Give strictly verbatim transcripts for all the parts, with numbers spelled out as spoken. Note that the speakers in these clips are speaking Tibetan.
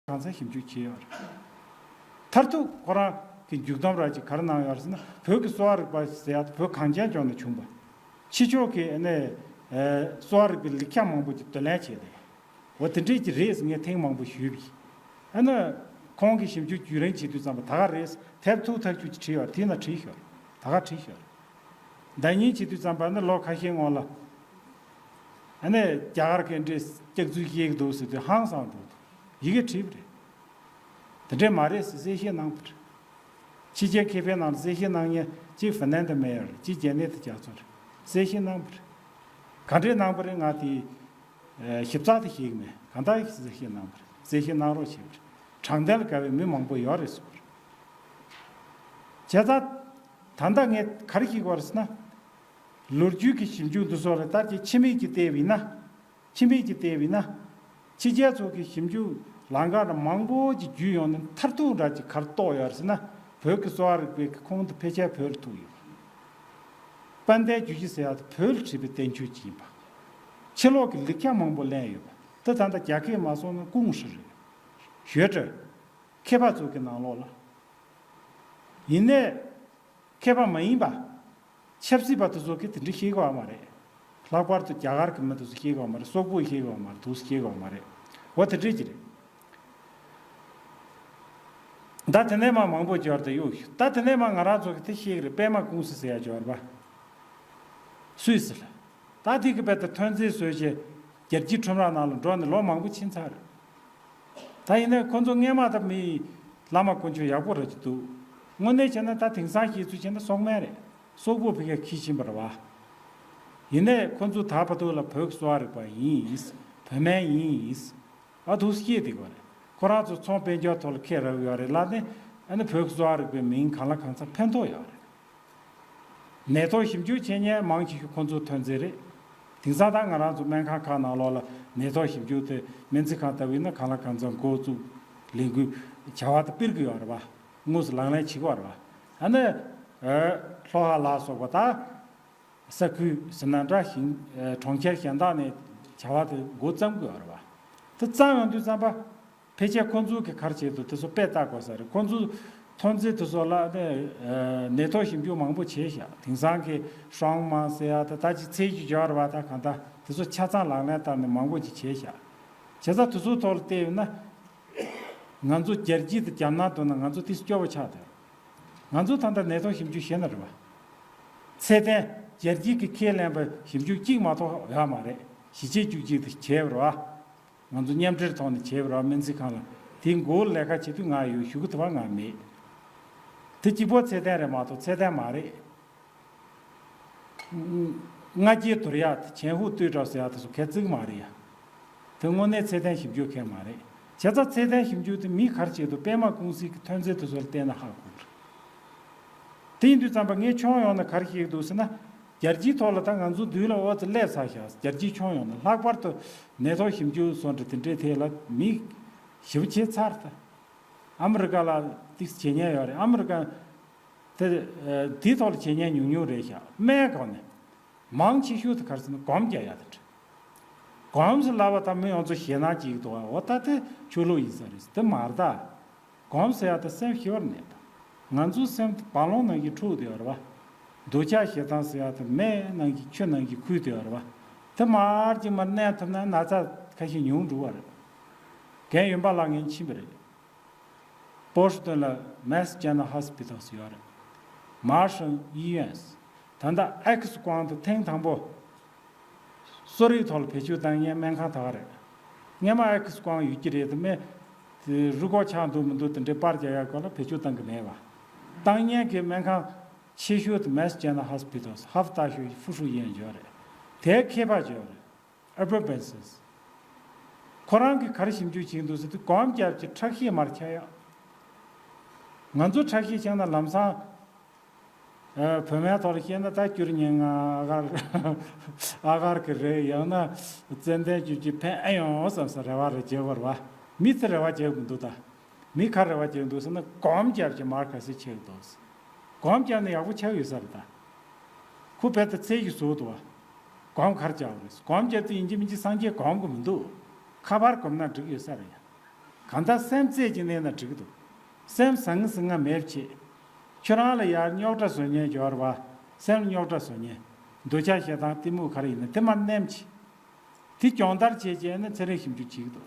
གང་ཚང་ཞིབ་འཇུག་བྱས་ཡོད་རེད། མཐར་ཐུག་ཁོ་རང་གི་མཇུག་སྡོམ་ར་ཅིག་ག་རེ་གནང་ཡོད་རེད་ཟེར་ན། བོད་ཀྱི་གསོ་བ་རིག་པ་ཟེར་ཡ་དེ་བོད་གངས་ཅན་ལྗོངས་ནས་བྱུང་བ། ཕྱི་ཕྱོགས་ཀྱི་ཨ་ནི་གསོ་བ་རིག་པའི་ལེགས་ཆ་མང་པོ་ཅིག་བསྡུ་ལེན་བྱས་ཏེ། འོ་དེ་འདྲས་ཀྱི་རེད་ཟེར་ངས་ཐེངས་མང་པོ་ཞུས་པ་ཡིན། ཨ་ནི་ཁོང་གི་ཞིབ་འཇུག་བརྒྱུད་རིམ་བྱེད་དུས་ཙམ་པ་ད་ག་རེད་དེབ་ཐུག་ཐག་ཆོད་ཅིག་བྲིས་ཡོད་དེ་ན་བྲིས་ཤོར། ད་ག་བྲིས་ཤོར། ཟླ་ཉིན་བྱེད་དུས་ཙམ་པ་ནི་ལོ་ཁ་ཤས་སྔོན་ལ། ཨ་ནི་རྒྱ་གར་གྱི་འདྲས་སྐྱག་རྫུན་བཤད་ཀྱི་འདུག་ཟེར་དུས་ཧང་སང་འགྲོ་འདུག་ཡི་གེ་བྲིས་པ་རེད། དེ་འདྲས་མ་རེད་ཟེར་གསལ་བཤད་གནང་བ་རེད། ཕྱི་རྒྱལ་མཁས་པའི་ནང་ལ་གསལ་བཤད་གནང་མཁན་གཅིག་ཧྥི་ནན་ཏི་མེ་ཡར་རེད། གཅིག་ཇེ་ནེ་ཏི་རྒྱ་མཚོ་རེད། གསལ་བཤད་གནང་བ་རེད། ག་འདྲས་གནང་བ་རེད། ང་དེ་ཞིབ་ཚགས་དེ་ཤེས་ཀྱི་མེད། གང་ལྟར་གསལ་བཤད་གནང་བ་རེད། གསལ་བཤད་གནང་རོགས་བྱས་པ་རེད། དྲང་བདེན་ལ་དགའ་བའི་མི་མང་པོ་ཡོད་རེད་ཟེར་བ་རེད། བྱས་ཙང་ད་ལྟ་ངས་ག་རེ་ཤེས་དགོས་རེད་ཟེར་ན། ལོ་རྒྱུས་ཀྱི་ཞིབ་འཇུག་འདི་ཚོ་ལ་ལྟར་གྱི་ཕྱི་མིག་ཅིག་བལྟས་པ་ཡིན་ན། ཕྱི་མིག་ཅིག་བལྟས་པ་ཡིན་ན། ཕྱི་རྒྱལ་ཚོ་གི་ཞིབ་འཇུག་ལམ་ཁ་ལ་མང་པོ་ཅིག་བརྒྱུད་ཡོང་ནས་མཐར་ཐུག་འདྲ་ཅིག་ག་རེ་རྟོགས་ཡོད་རེད་ཟེར་ན། བོད་ཀྱི་གསོ་བ་རིག་པའི་ཁོངས་དུ་ཕལ་ཆེར་བོད་ལ་ཐུག་ཡོད། དཔལ་ལྡན་རྒྱུད་བཞི་ཟེར་ཡག་དེ་བོད་ལ་བྲིས་པའི་བསྟན་བཅོས་ཅིག་ཡིན་པ། ཕྱི་ལོགས་ཀྱི་ལེགས་ཆ་མང་པོ་ལེན་ཡོད་པ་དེ་ད་ལྟ་རྒྱ་སྐད་མ་སོང་ན་ཀུང་ཧྲི་རེད། ཞོལ་ཏྲི། མཁས་པ་ཚོ་གི་ནང་ལོགས་ལ། ཡིན་ནའི། མཁས་པ་མ་ཡིན་པ། ཆབ་སྲིད་པ་དེ་ཚོ་གིས་དེ་འདྲ་ཤེས་ཀྱི་ཡོད་མ་རེད། ལྷག་པར་དུ་རྒྱ་གར་གྱི་མི་དེ་ཚོ་ཤེས་ཀྱི་ཡོད་མ་རེད། སོག་པོས་ཤེས་ཀྱི་ཡོད་མ་རེད། དེ་ཚོ་ཤེས་ཀྱི་ཡོད་མ་རེད། འོ་དེ་འདྲས་ཅིག་རེད། ད་དེ་ནས་མ་མང་པོ་འབྱོར་དུ་གཡུག་ད་དེ་ནས་མ་ང་རང་ཚོ་གིས་དེ་ཤེས་ཀྱི་རེད། པད་མ་ཀུང་སི་ཟེར་ཡ་འབྱོར་བ། སུད་སི་ལ། ད་དེ་གི་བར་དུ་ཐོན་རྫས་བཟོས་བྱས་རྒྱལ་སྤྱིའི་ཁྲོམ་ར་ནང་ལ་འགྲོ་ནས་ལོ་མང་པོ་ཕྱིན་ཚར་རེད། ད་ཡིན་ནའི་ཁོ་ཚོ་སྔས་མ་ད་མི་བླ་མ་དཀོན་མཆོག་ཡག་པོ་ར་ཅིག་འདུག་དངོས་གནས་བྱས་ན་ད་དེང་སང་བཤད་ཚུལ་བྱས་ན་སོག་མན་རེད། སོག་པོ་ཕ་གིར་འཁྱེར་ཕྱིན་པ་རེད་བ། ཡིན་ནའི་ཁོ་ཚོ་ད་བར་དུ་ལ་བོད་ཀྱི་གསོ་བ་རིག་པ་ཡིན། བོད་སྨན་ཡིན། ཨ་འདུག་སེ་བཤད་བསྡད་ཀྱི་ཡོད་རེད། ཁོ་རང་ཚོ་ཚོང་དཔལ་འབྱོར་ཐོག་ལ་ཁེ་རག་གི་ཡོད་རེད་ལབ་ནས། ཨ་ནི་བོད་ཀྱི་གསོ་བ་རིག་པའི་མིང་གང་ལ་གང་འཚམ་ཕན་ཐོགས་ཡོད་རེད། ནད་ཐོག་ཞིབ་འཇུག་བྱེད་མཁན་མང་ཆེ་ཤོས་ཁོ་ཚོའི་ཐོན་རྫས་རེད། དེང་སང་ད་ང་རང་ཚོ་སྨན་ཁང་ཁག་ནང་ལོགས་ལ་ནད་ཐོག་ཞིབ་འཇུག་དེ་སྨན་རྩིས་ཁང་ལྟ་བུ་ཡིན་ན་གང་ལ་གང་འཚམ་འགོ་བཙུགས་ལས་འགུལ་བྱ་བ་དེ་སྤེལ་གྱི་ཡོད་རེད་བ། དངོས་སུ་ལག་ལེན་བྱེད་ཀྱི་ཡོད་རེད་བ། ཨ་ནི། ཨ། ལྷོ་ཁ་ལ་སོགས་པ་ད། ས་ཁུལ་ཟེར་ན་འདྲ་ཞིང་། ཨ། གྲོང་ཁྱེར་གཞན་དག་ནས་བྱ་བ་དེ་འགོ་བརྩམས་དགོས་པ་རེད་བ། དེ་བརྩམས་ཡོང་དུས་ཙམ་པ། ཕལ་ཆེར་ཁོང་ཚོ་གི་ག་རེ་བྱེད་འདུག་དེ་ཚོ་དཔེ་ལྟ་དགོས་ས་རེད། ཁོང་ཚོ་ཐོན་རྫས་དེ་ཚོ་ལ་ནི། ཨ། ནད་ཐོག་ཞིབ་འཇུག་མང་པོ་བྱས་ཤག་དེང་སང་གི་ཧྲོང་མང་ཟེར་ཡ་དེ་ད་ཅིག་ཚད་ཅིག་འབྱོར་བ་ད་གང་ལྟར་དེ་ཚོ་ཆ་ཚང་ལག་ལེན་བསྟར་ནས་མང་པོ་ཅིག་བྱས་ཤག་བྱས་ཙང་དེ་ཚོའི་ཐོག་ལ་བལྟས་ཡོད་ན། ང་ཚོ་རྒྱལ་སྤྱི་དང་རྒྱ་ནག་བསྡུར་ན་ང་ཚོ་ཏོག་ཙམ་སྐྱོ་བོ་ཆགས་འདུག་ང་ཚོ་ད་ལྟ་ནད་ཐོག་ཞིབ་འཇུག་བྱས་ན་རེད་བ། ཚད་ལྡན་རྒྱལ་སྤྱིའི་གི་ཁས་ལེན་པ་ཞིབ་འཇུག་གཅིག་མ་གཏོགས་ཡོད་མ་རེད། གཞི་བྱས་བཅུ་གཅིག་དེ་བྱས་པ་རེད་བ། ང་ཚོ་མཉམ་འབྲེལ་ཐོག་ནས་བྱས་པ་རེད་བ། སྨན་རྩིས་ཁང་ལ་དེའི་མགོ་ལ་ལས་ཀ་བྱེད་དུས་ང་ཡོད། གཞུག་གུ་དེ་བ་ང་མེད། དེ་གཅིག་པོ་ཚད་ལྡན་རེད་མ་གཏོགས་ཚད་ལྡན་མ་རེད། ང་རྒྱལ་དོར་ཡག་དེ་ཆེན་ཧུ་ཏུའུ་ཀྲོའུ་ཟེར་ཡག་དེ་ཚོ་གལ་བརྩི་གི་མ་རེད་ཡ། དེ་དངོས་གནས་ཚད་ལྡན་ཞིབ་འཇུག་མཁན་མ་རེད། བྱས་ཙང་ཚད་ལྡན་ཞིབ་འཇུག་དེ་མིས་ག་རེ་བྱེད་འདུག་པད་མ་ཀུང་སི་གི་ཐོན་རྫས་དེ་ཚོ་ལ་བལྟས་ན་ཧ་གོ་གི་རེད། དེ་ཡིན་དུས་ཙམ་པ་ངས་ཁྱོན་ཡོངས་ནས་ག་རེ་བཤད་ཀྱི་འདུག་ཟེར་ན། རྒྱལ་སྤྱིའི་ཐོག་ལ་ད་ང་ཚོ་མདུན་ལ་འོ་ཙི་སླེབས་ཚར་ཤག་རྒྱལ་སྤྱིའི་ཁྱོན་ཡོངས་ནས་ལྷག་པར་དུ་ནད་ཐོག་ཞིབ་འཇུག་སོགས་འདྲ་དེ་འདྲའི་ཐད་ལ་མིས་ཞིབ་བྱས་ཚར་ད། ཨ་མི་རི་ཀ་ལ་ཏིག་ཙམ་བྱེད་མཁན་ཡོད་རེད། ཨ་མི་རི་ཀ་དེ། ཨ། དེའི་ཐོག་ལ་བྱེད་མཁན་ཉུང་ཉུང་རེད་ཤག་སྨན་སྒང་ནས། མང་ཆེ་ཤོས་དེ་ག་རེ་ཟེར་ན་སྒོམ་རྒྱག་ཡག་དེ་འདྲ། སྒོམ་ཟེར་ལབ་པ་ད་མི་ཡོངས་རྫོགས་ཞེད་སྣང་སྐྱེ་གི་འདུག་འོ་ད་དེ་ཆོས་ལུགས་ཡིན་ས་རེད། དེ་མ་རེད་ད། སྒོམ་ཟེར་ཡག་དེ་སེམས་ཞི་བར་གནས་ད། ང་ཚོའི་སེམས་དེ་རྦ་ཀློང་ནང་བཞིན་འཁྲུགས་བསྡད་ཡོད་རེད་བ། འདོད་ཆགས་ཞེ་སྡང་ཟེར་ཡག་དེ་མེ་ནང་བཞིན་ཆུ་ནང་བཞིན་ཁུལ་བསྡད་ཡོད་རེད་བ། དེ་མར་གྱི་མར་གནས་ཐུབ་ན་ན་ཚ་ཁ་ཤས་ཉུང་འགྲོ་བ་རེད། རྒན་ཡོན་པ་ལགས་ངས་ཕྱིན་པ་རེད། Boston ལ་Mass General Hospital ཡོད་རེད། Marshfield གཡས་གཡོན། ད་ལྟ་X光དེ་ཐེངས་དང་པོ་གསོ་རིག་ཐོག་ལ་བེད་སྤྱོད་བཏང་མཁན་སྨན་ཁང་ད་ག་རེད། སྔས་མ་X光ཡོད་ཀྱི་རེད་དེ་མེད། དེ་རུས་ཁོག་ཆག་འདུག་མི་འདུག་དེ་འདྲའི་པར་རྒྱག་ཡག་སྐོར་ལ་བེད་སྤྱོད་བཏང་གི་མེད་པ། བཏང་མཁན་གྱི་སྨན་ཁང་ཆེ་ཤོས་དེ་Mass General Hospital ཧབ་ཏ་ཤོས་ཀྱི་ཧྥུ་ཧྲུའུ་ཡན་ཡོད་རེད། དེ་མཁས་པ་ཡོད་རེད། Albert Benson། ཁོ་རང་གིས་ག་རེ་ཞིབ་འཇུག་བྱེད་ཀྱི་འདུག་ཟེར་དུས་སྒོམ་རྒྱབ་ཀྱི་ཁྲག་ཤེད་མར་ཆག་ཡག་ང་ཚོ་ཁྲག་ཤེད་ཆག་ན་ལམ་སང་། ཨ། བོད་སྨན་ཐོག་ལ་བཤད་ན་ད་སྐྱུར་ཉེན་ང་ཨ་གར་ཨ་གར་གྱི་རེད། ཡང་ན་ཙན་དན་བཅུད་ཀྱི་ཕན་ཨེ་ཡོང་བསམ་ས་རེ་བ་རེ་བྱེད་དགོས་རེད་བ། མི་ཚོ་རེ་བ་བྱེད་དགོས་འདུག་ད། མི་ག་རེ་བ་བྱེད་འདུག་ཟེར་ན་སྒོམ་རྒྱབ་ཀྱི་མར་ག་ཚོད་ཆག་འདུག་སྒོམ་རྒྱབ་ན་ཡག་པོ་ཆགས་ཡོད་ས་རེད་ད། ཁོ་རྦད་དེ་ཚད་ཀྱི་ཟུག་འདུག་བ། སྒོམ་ག་རེ་རྒྱག་དགོས་རེད། སྒོམ་རྒྱབ་དུས་ཡིན་གཅིག་མིན་གཅིག་སངས་རྒྱས་སྒོམ་དགོས་མི་འདུག་ཁ་པར་སྒོམ་ན་འགྲིག་ཡོད་ས་རེད་ཡ། ད་ལྟ་སེམས་རྩེ་གཅིག་གནས་ན་འགྲིག་གི་འདུག་སེམས་ཟང་ངེ་ཟིང་ང་མེད་པ་བྱེད། ཁྱོད་རང་ལ་ཡར་རྙོག་དྲ་བཟོ་མཁན་སྦྱོར་བ། སེམས་རྙོག་དྲ་བཟོ་མཁན། འདོད་ཆགས་ཞེ་སྡང་གཏི་མུག་ག་རེ་ཡིན་ན་དེ་མར་ནེམ་བྱེད། དེ་སྦྱོང་བརྡར་བྱས་བྱས་ནས་ཚན་རིག་ཞིབ་འཇུག་བྱེད་ཀྱི་འདུག་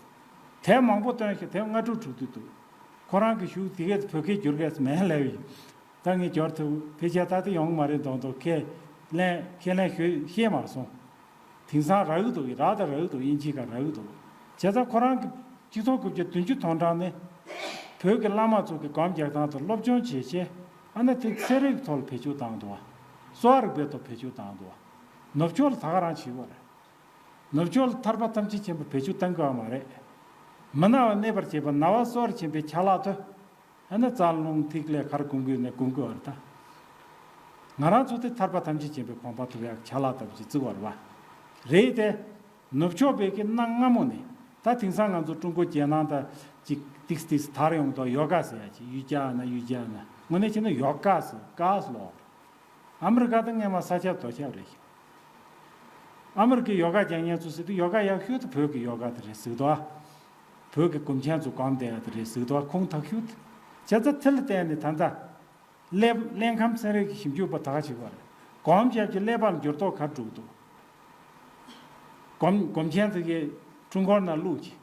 དེབ་མང་པོ་བཏོན་ཞིང་དེབ་ལྔ་དྲུག་དྲུག་བསྡུས་འདུག་ཁོ་རང་གི་གཞུག་དེ་གས་བོད་སྐད་བསྒྱུར་གས་མེད་ལབ་ཡིན། ད་ངས་སྦྱོར་ཐུབ་ཕལ་ཆེར་ད་ལྟ་ཡོང་གི་མ་རེད་མདོག་མདོག་ཁས་ལེན་ཁས་ལེན་ཞུ་ཤེས་མ་སོང་། དེང་སང་རག་གི་འདུག་རག་དང་རག་གི་འདུག་དབྱིན་ཇིའི་སྒང་རག་གི་འདུག་བྱས་ཙང་ཁོ་རང་གི་གཅིག་སྟོང་དགུ་བརྒྱ་བདུན་ཅུ་དོན་གྲངས་ནས་བོད་ཀྱི་བླ་མ་ཚོ་གི་སྒོམ་རྒྱག་སྟངས་དང་སློབ་སྦྱོང་བྱས་བྱས་ཨ་ནི་དེ་ཚན་རིག་ཐོག་ལ་བེད་སྤྱོད་བཏང་འདུག་བ། གསོ་བ་རིག་པའི་ཐོག་བེད་སྤྱོད་བཏང་འདུག་བ། ནུབ་ཕྱོགས་ལ་ད་ག་རང་བྱེད་དགོས་རེད། ནུབ་ཕྱོགས་ལ་ཐར་པ་ཐམས་ཅད་མཁྱེན་པ་བེད་སྤྱོད་བཏང་དགོས་བ་མ་རེད། མི་ན་བ་གནས་པར་བྱེད་པ་ན་བ་གསོ་བར་བྱེད་པའི་ཆ་ལག་ཏུ། ཨ་ནི་རྩ་རླུང་ཐིག་ལེ་གར་སྒོམ་དགོས་ནས་སྒོམ་དགོས་བར་ད། ང་རང་ཚོ་དེ་ཐར་པ་ཐམས་ཅད་མཁྱེན་པའི་གོ་འཕང་ཐོབ་ཡག་ཆ་ལག་ལྟ་བུ་ཅིག་བརྩི་བར་བ། རེད་དེ། ནུབ་ཕྱོགས་པའི་གི་གནའ་སྔ་མོ་ནས་ད་དེང་སང་ང་ཚོ་ཀྲུང་གོ་རྒྱལ་ནང་དང་ཅིག་ཏིག་ཏིག་དར་ཡོང་དོ་ཡོ་ག་ཟེར་ཡ་ཅིག་ཡུལ་རྒྱ་ན་ཡུལ་རྒྱ་ན་དངོས་གནས་བྱས་ན་ཡོ་ག་ཟེར་ག་ཟེར་ལོ། ཨ་མི་རི་ཀ་དང་སྔས་མ་ས་ཆ་རྡོ་ཁྱབ་རེད་ཤག་ཨ་མི་རི་ཀའི་ཡོ་ག་རྒྱག་མཁན་ཚོ་ཟེར་དུས་ཡོ་ག་ཡག་ཤོས་དེ་བོད་ཀྱི་ཡོ་ག་དེ་རེད་ཟེར་གི་འདུག་ཨ། བོད་ཀྱི་སྒོམ་ཆེན་ཚོ་སྒོམ་བསྡད་ཡ་དེ་རེད་ཟེར་གི་འདུག་ཨ། ཁུངས་ཐག་ཤོས་དེ། བྱས་ཙང་དེ་ལ་བརྟེན་ནས་ད་ལྟ་གླེ་གླེ་ཁམས་ཚན་རིག་གི་ཞིབ་འཇུག་པ་ད་ག་བྱེད་དགོས་རེད། སྒོམ་བྱས་ཀྱི་ཀླད་པ་ལ་འགྱུར་ལྡོག་ག་འགྲོ་གི་འདུག་སྒོམ་སྒོམ་ཆེན་དེ་གའི་ཁྲུང་འཁོར་ནང་བླུགས་ཀྱི་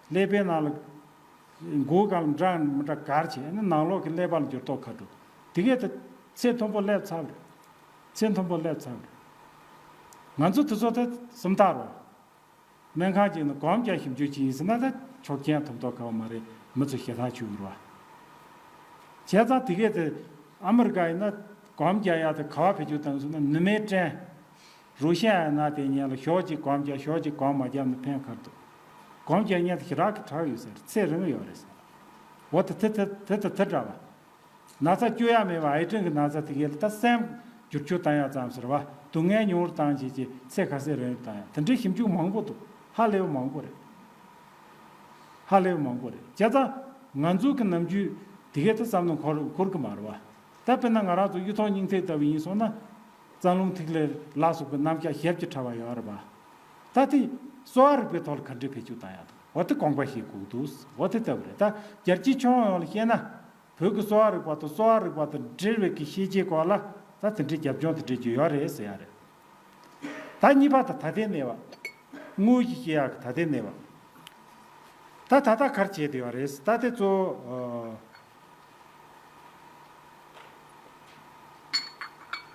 ཀླད་པའི་ནང་ལ། མགོའི་སྒང་ལ་འདྲ་མི་འདྲ་གར་བྱས་ནས་ནང་ལོགས་ཀྱི་ཀླད་པ་ལ་འགྱུར་ལྡོག་ག་འགྲོ། དེ་གས་དེ་ཚད་མཐོན་པོ་སླེབས་ཚར་བ་རེད། ཚད་མཐོན་པོ་སླེབས་ཚར་བ་རེད། ང་ཚོ་དེ་ཚོ་དེ་སུམ་རྟགས་རོ། སྨན་ཁང་གཅིག་ནས་སྒོམ་རྒྱག་ཞིབ་འཇུག་བྱེད་ཡིན་ཟེར་ན་ད་ཆོག་མཆན་ཐོབ་མདོག་ཁ་བ་མ་རེད། མི་ཚོ་ཞེ་ཐག་ཆོད་ཡོད་རེད་བ། བྱས་ཙང་དེ་གས་དེ་ཨ་མི་རི་ཀ་ཡིན་ན་སྒོམ་རྒྱག་ཡག་དེ་ག་བ་བེད་སྤྱོད་བཏང་སོང་ན་ནུ་མའི་སྐྲན། རུ་ཤན་ཡང་ན་དེ་ཉིད་ལ་ཞོགས་གཅིག་སྒོམ་རྒྱག་ཞོགས་གཅིག་སྒོམ་མ་རྒྱབ་ན་ཕན་ཁར་འདུག་སྒོམ་རྒྱག་མཁན་དེ་ཞེ་དྲག་གི་དྲག་ཡོད་ཟེར། ཚེ་རིང་ཡོད་རེད་ཟེར། འོ་དེ་དེ་དེ་དེ་དེ་དེ་འདྲ་བ། ན་ཚ་བཅོས་ཡ་མེད་པ་ཨེ་ཀྲིན་གྱི་ན་ཚ་དེ་གས་ལ་ད་སེམས་བསྒྱུར་བཅོས་བཏང་ཡ་ཙམ་ཟེར་བ། སྡུག་བསྔལ་ཉུང་རུ་བཏང་བྱས་ཀྱི་ཚེ་ཁ་ཟས་རིང་རུ་བཏང་ཡ་དེ་འདྲའི་ཞིབ་འཇུག་མང་པོ་འདུག་ཧ་ལས་པ་མང་པོ་རེད། ཧ་ལས་པ་མང་པོ་རེད། བྱས་ཙང་ང་ཚོ་གི་ནམ་རྒྱུན་དེ་གས་ད་བསམ་བློ་འཁོར་འཁོར་གི་མ་རེད་བ། ད་དཔེར་ན་ང་རང་ཚོ་གཡུ་ཐོག་སྙིང་ཐིག་ལྟ་བུ་ཡིན་སོང་ན། རྩ་རླུང་ཐིག་ལེ་ལ་སོགས་པའི་རྣམ་གཞག་ཞེ་པོ་ཅིག་ཕྲ་བ་ཡོད་རེད་པ། ད་དེ་གསོ་བ་རིག་པའི་ཐོག་ལ་ག་འདྲས་བེད་སྤྱོད་བཏང་ཡག་དང་འོ་དེ་དགོངས་པ་བཞེས་དགོས་འདུག་འོ་དེ་ལྟ་བུ་རེད། ད་རྒྱལ་སྤྱིའི་ཁྱོན་ཡོངས་ལ་བཤད་ན། བོད་ཀྱི་གསོ་བ་རིག་པ་དང་གསོ་བ་རིག་པ་དང་འབྲེལ་བའི་གི་ཤེས་བྱའི་སྐོར་ལ་ད་དེ་འདྲའི་རྒྱབ་ལྗོངས་དེ་འདྲས་ཅིག་ཡོད་རེད་ཟེར་ཡ་རེད། ད་གཉིས་པ་ད་ད་ལྟའི་གནས་བབ། དངོས་ཀྱི་བཤད་ཡག་གི་ད་ལྟའི་གནས་བབ། ད་ད་ལྟ་ག་རེ་བྱས་བསྡད་ཡོད་རེད། ད་དེ་ཚོ།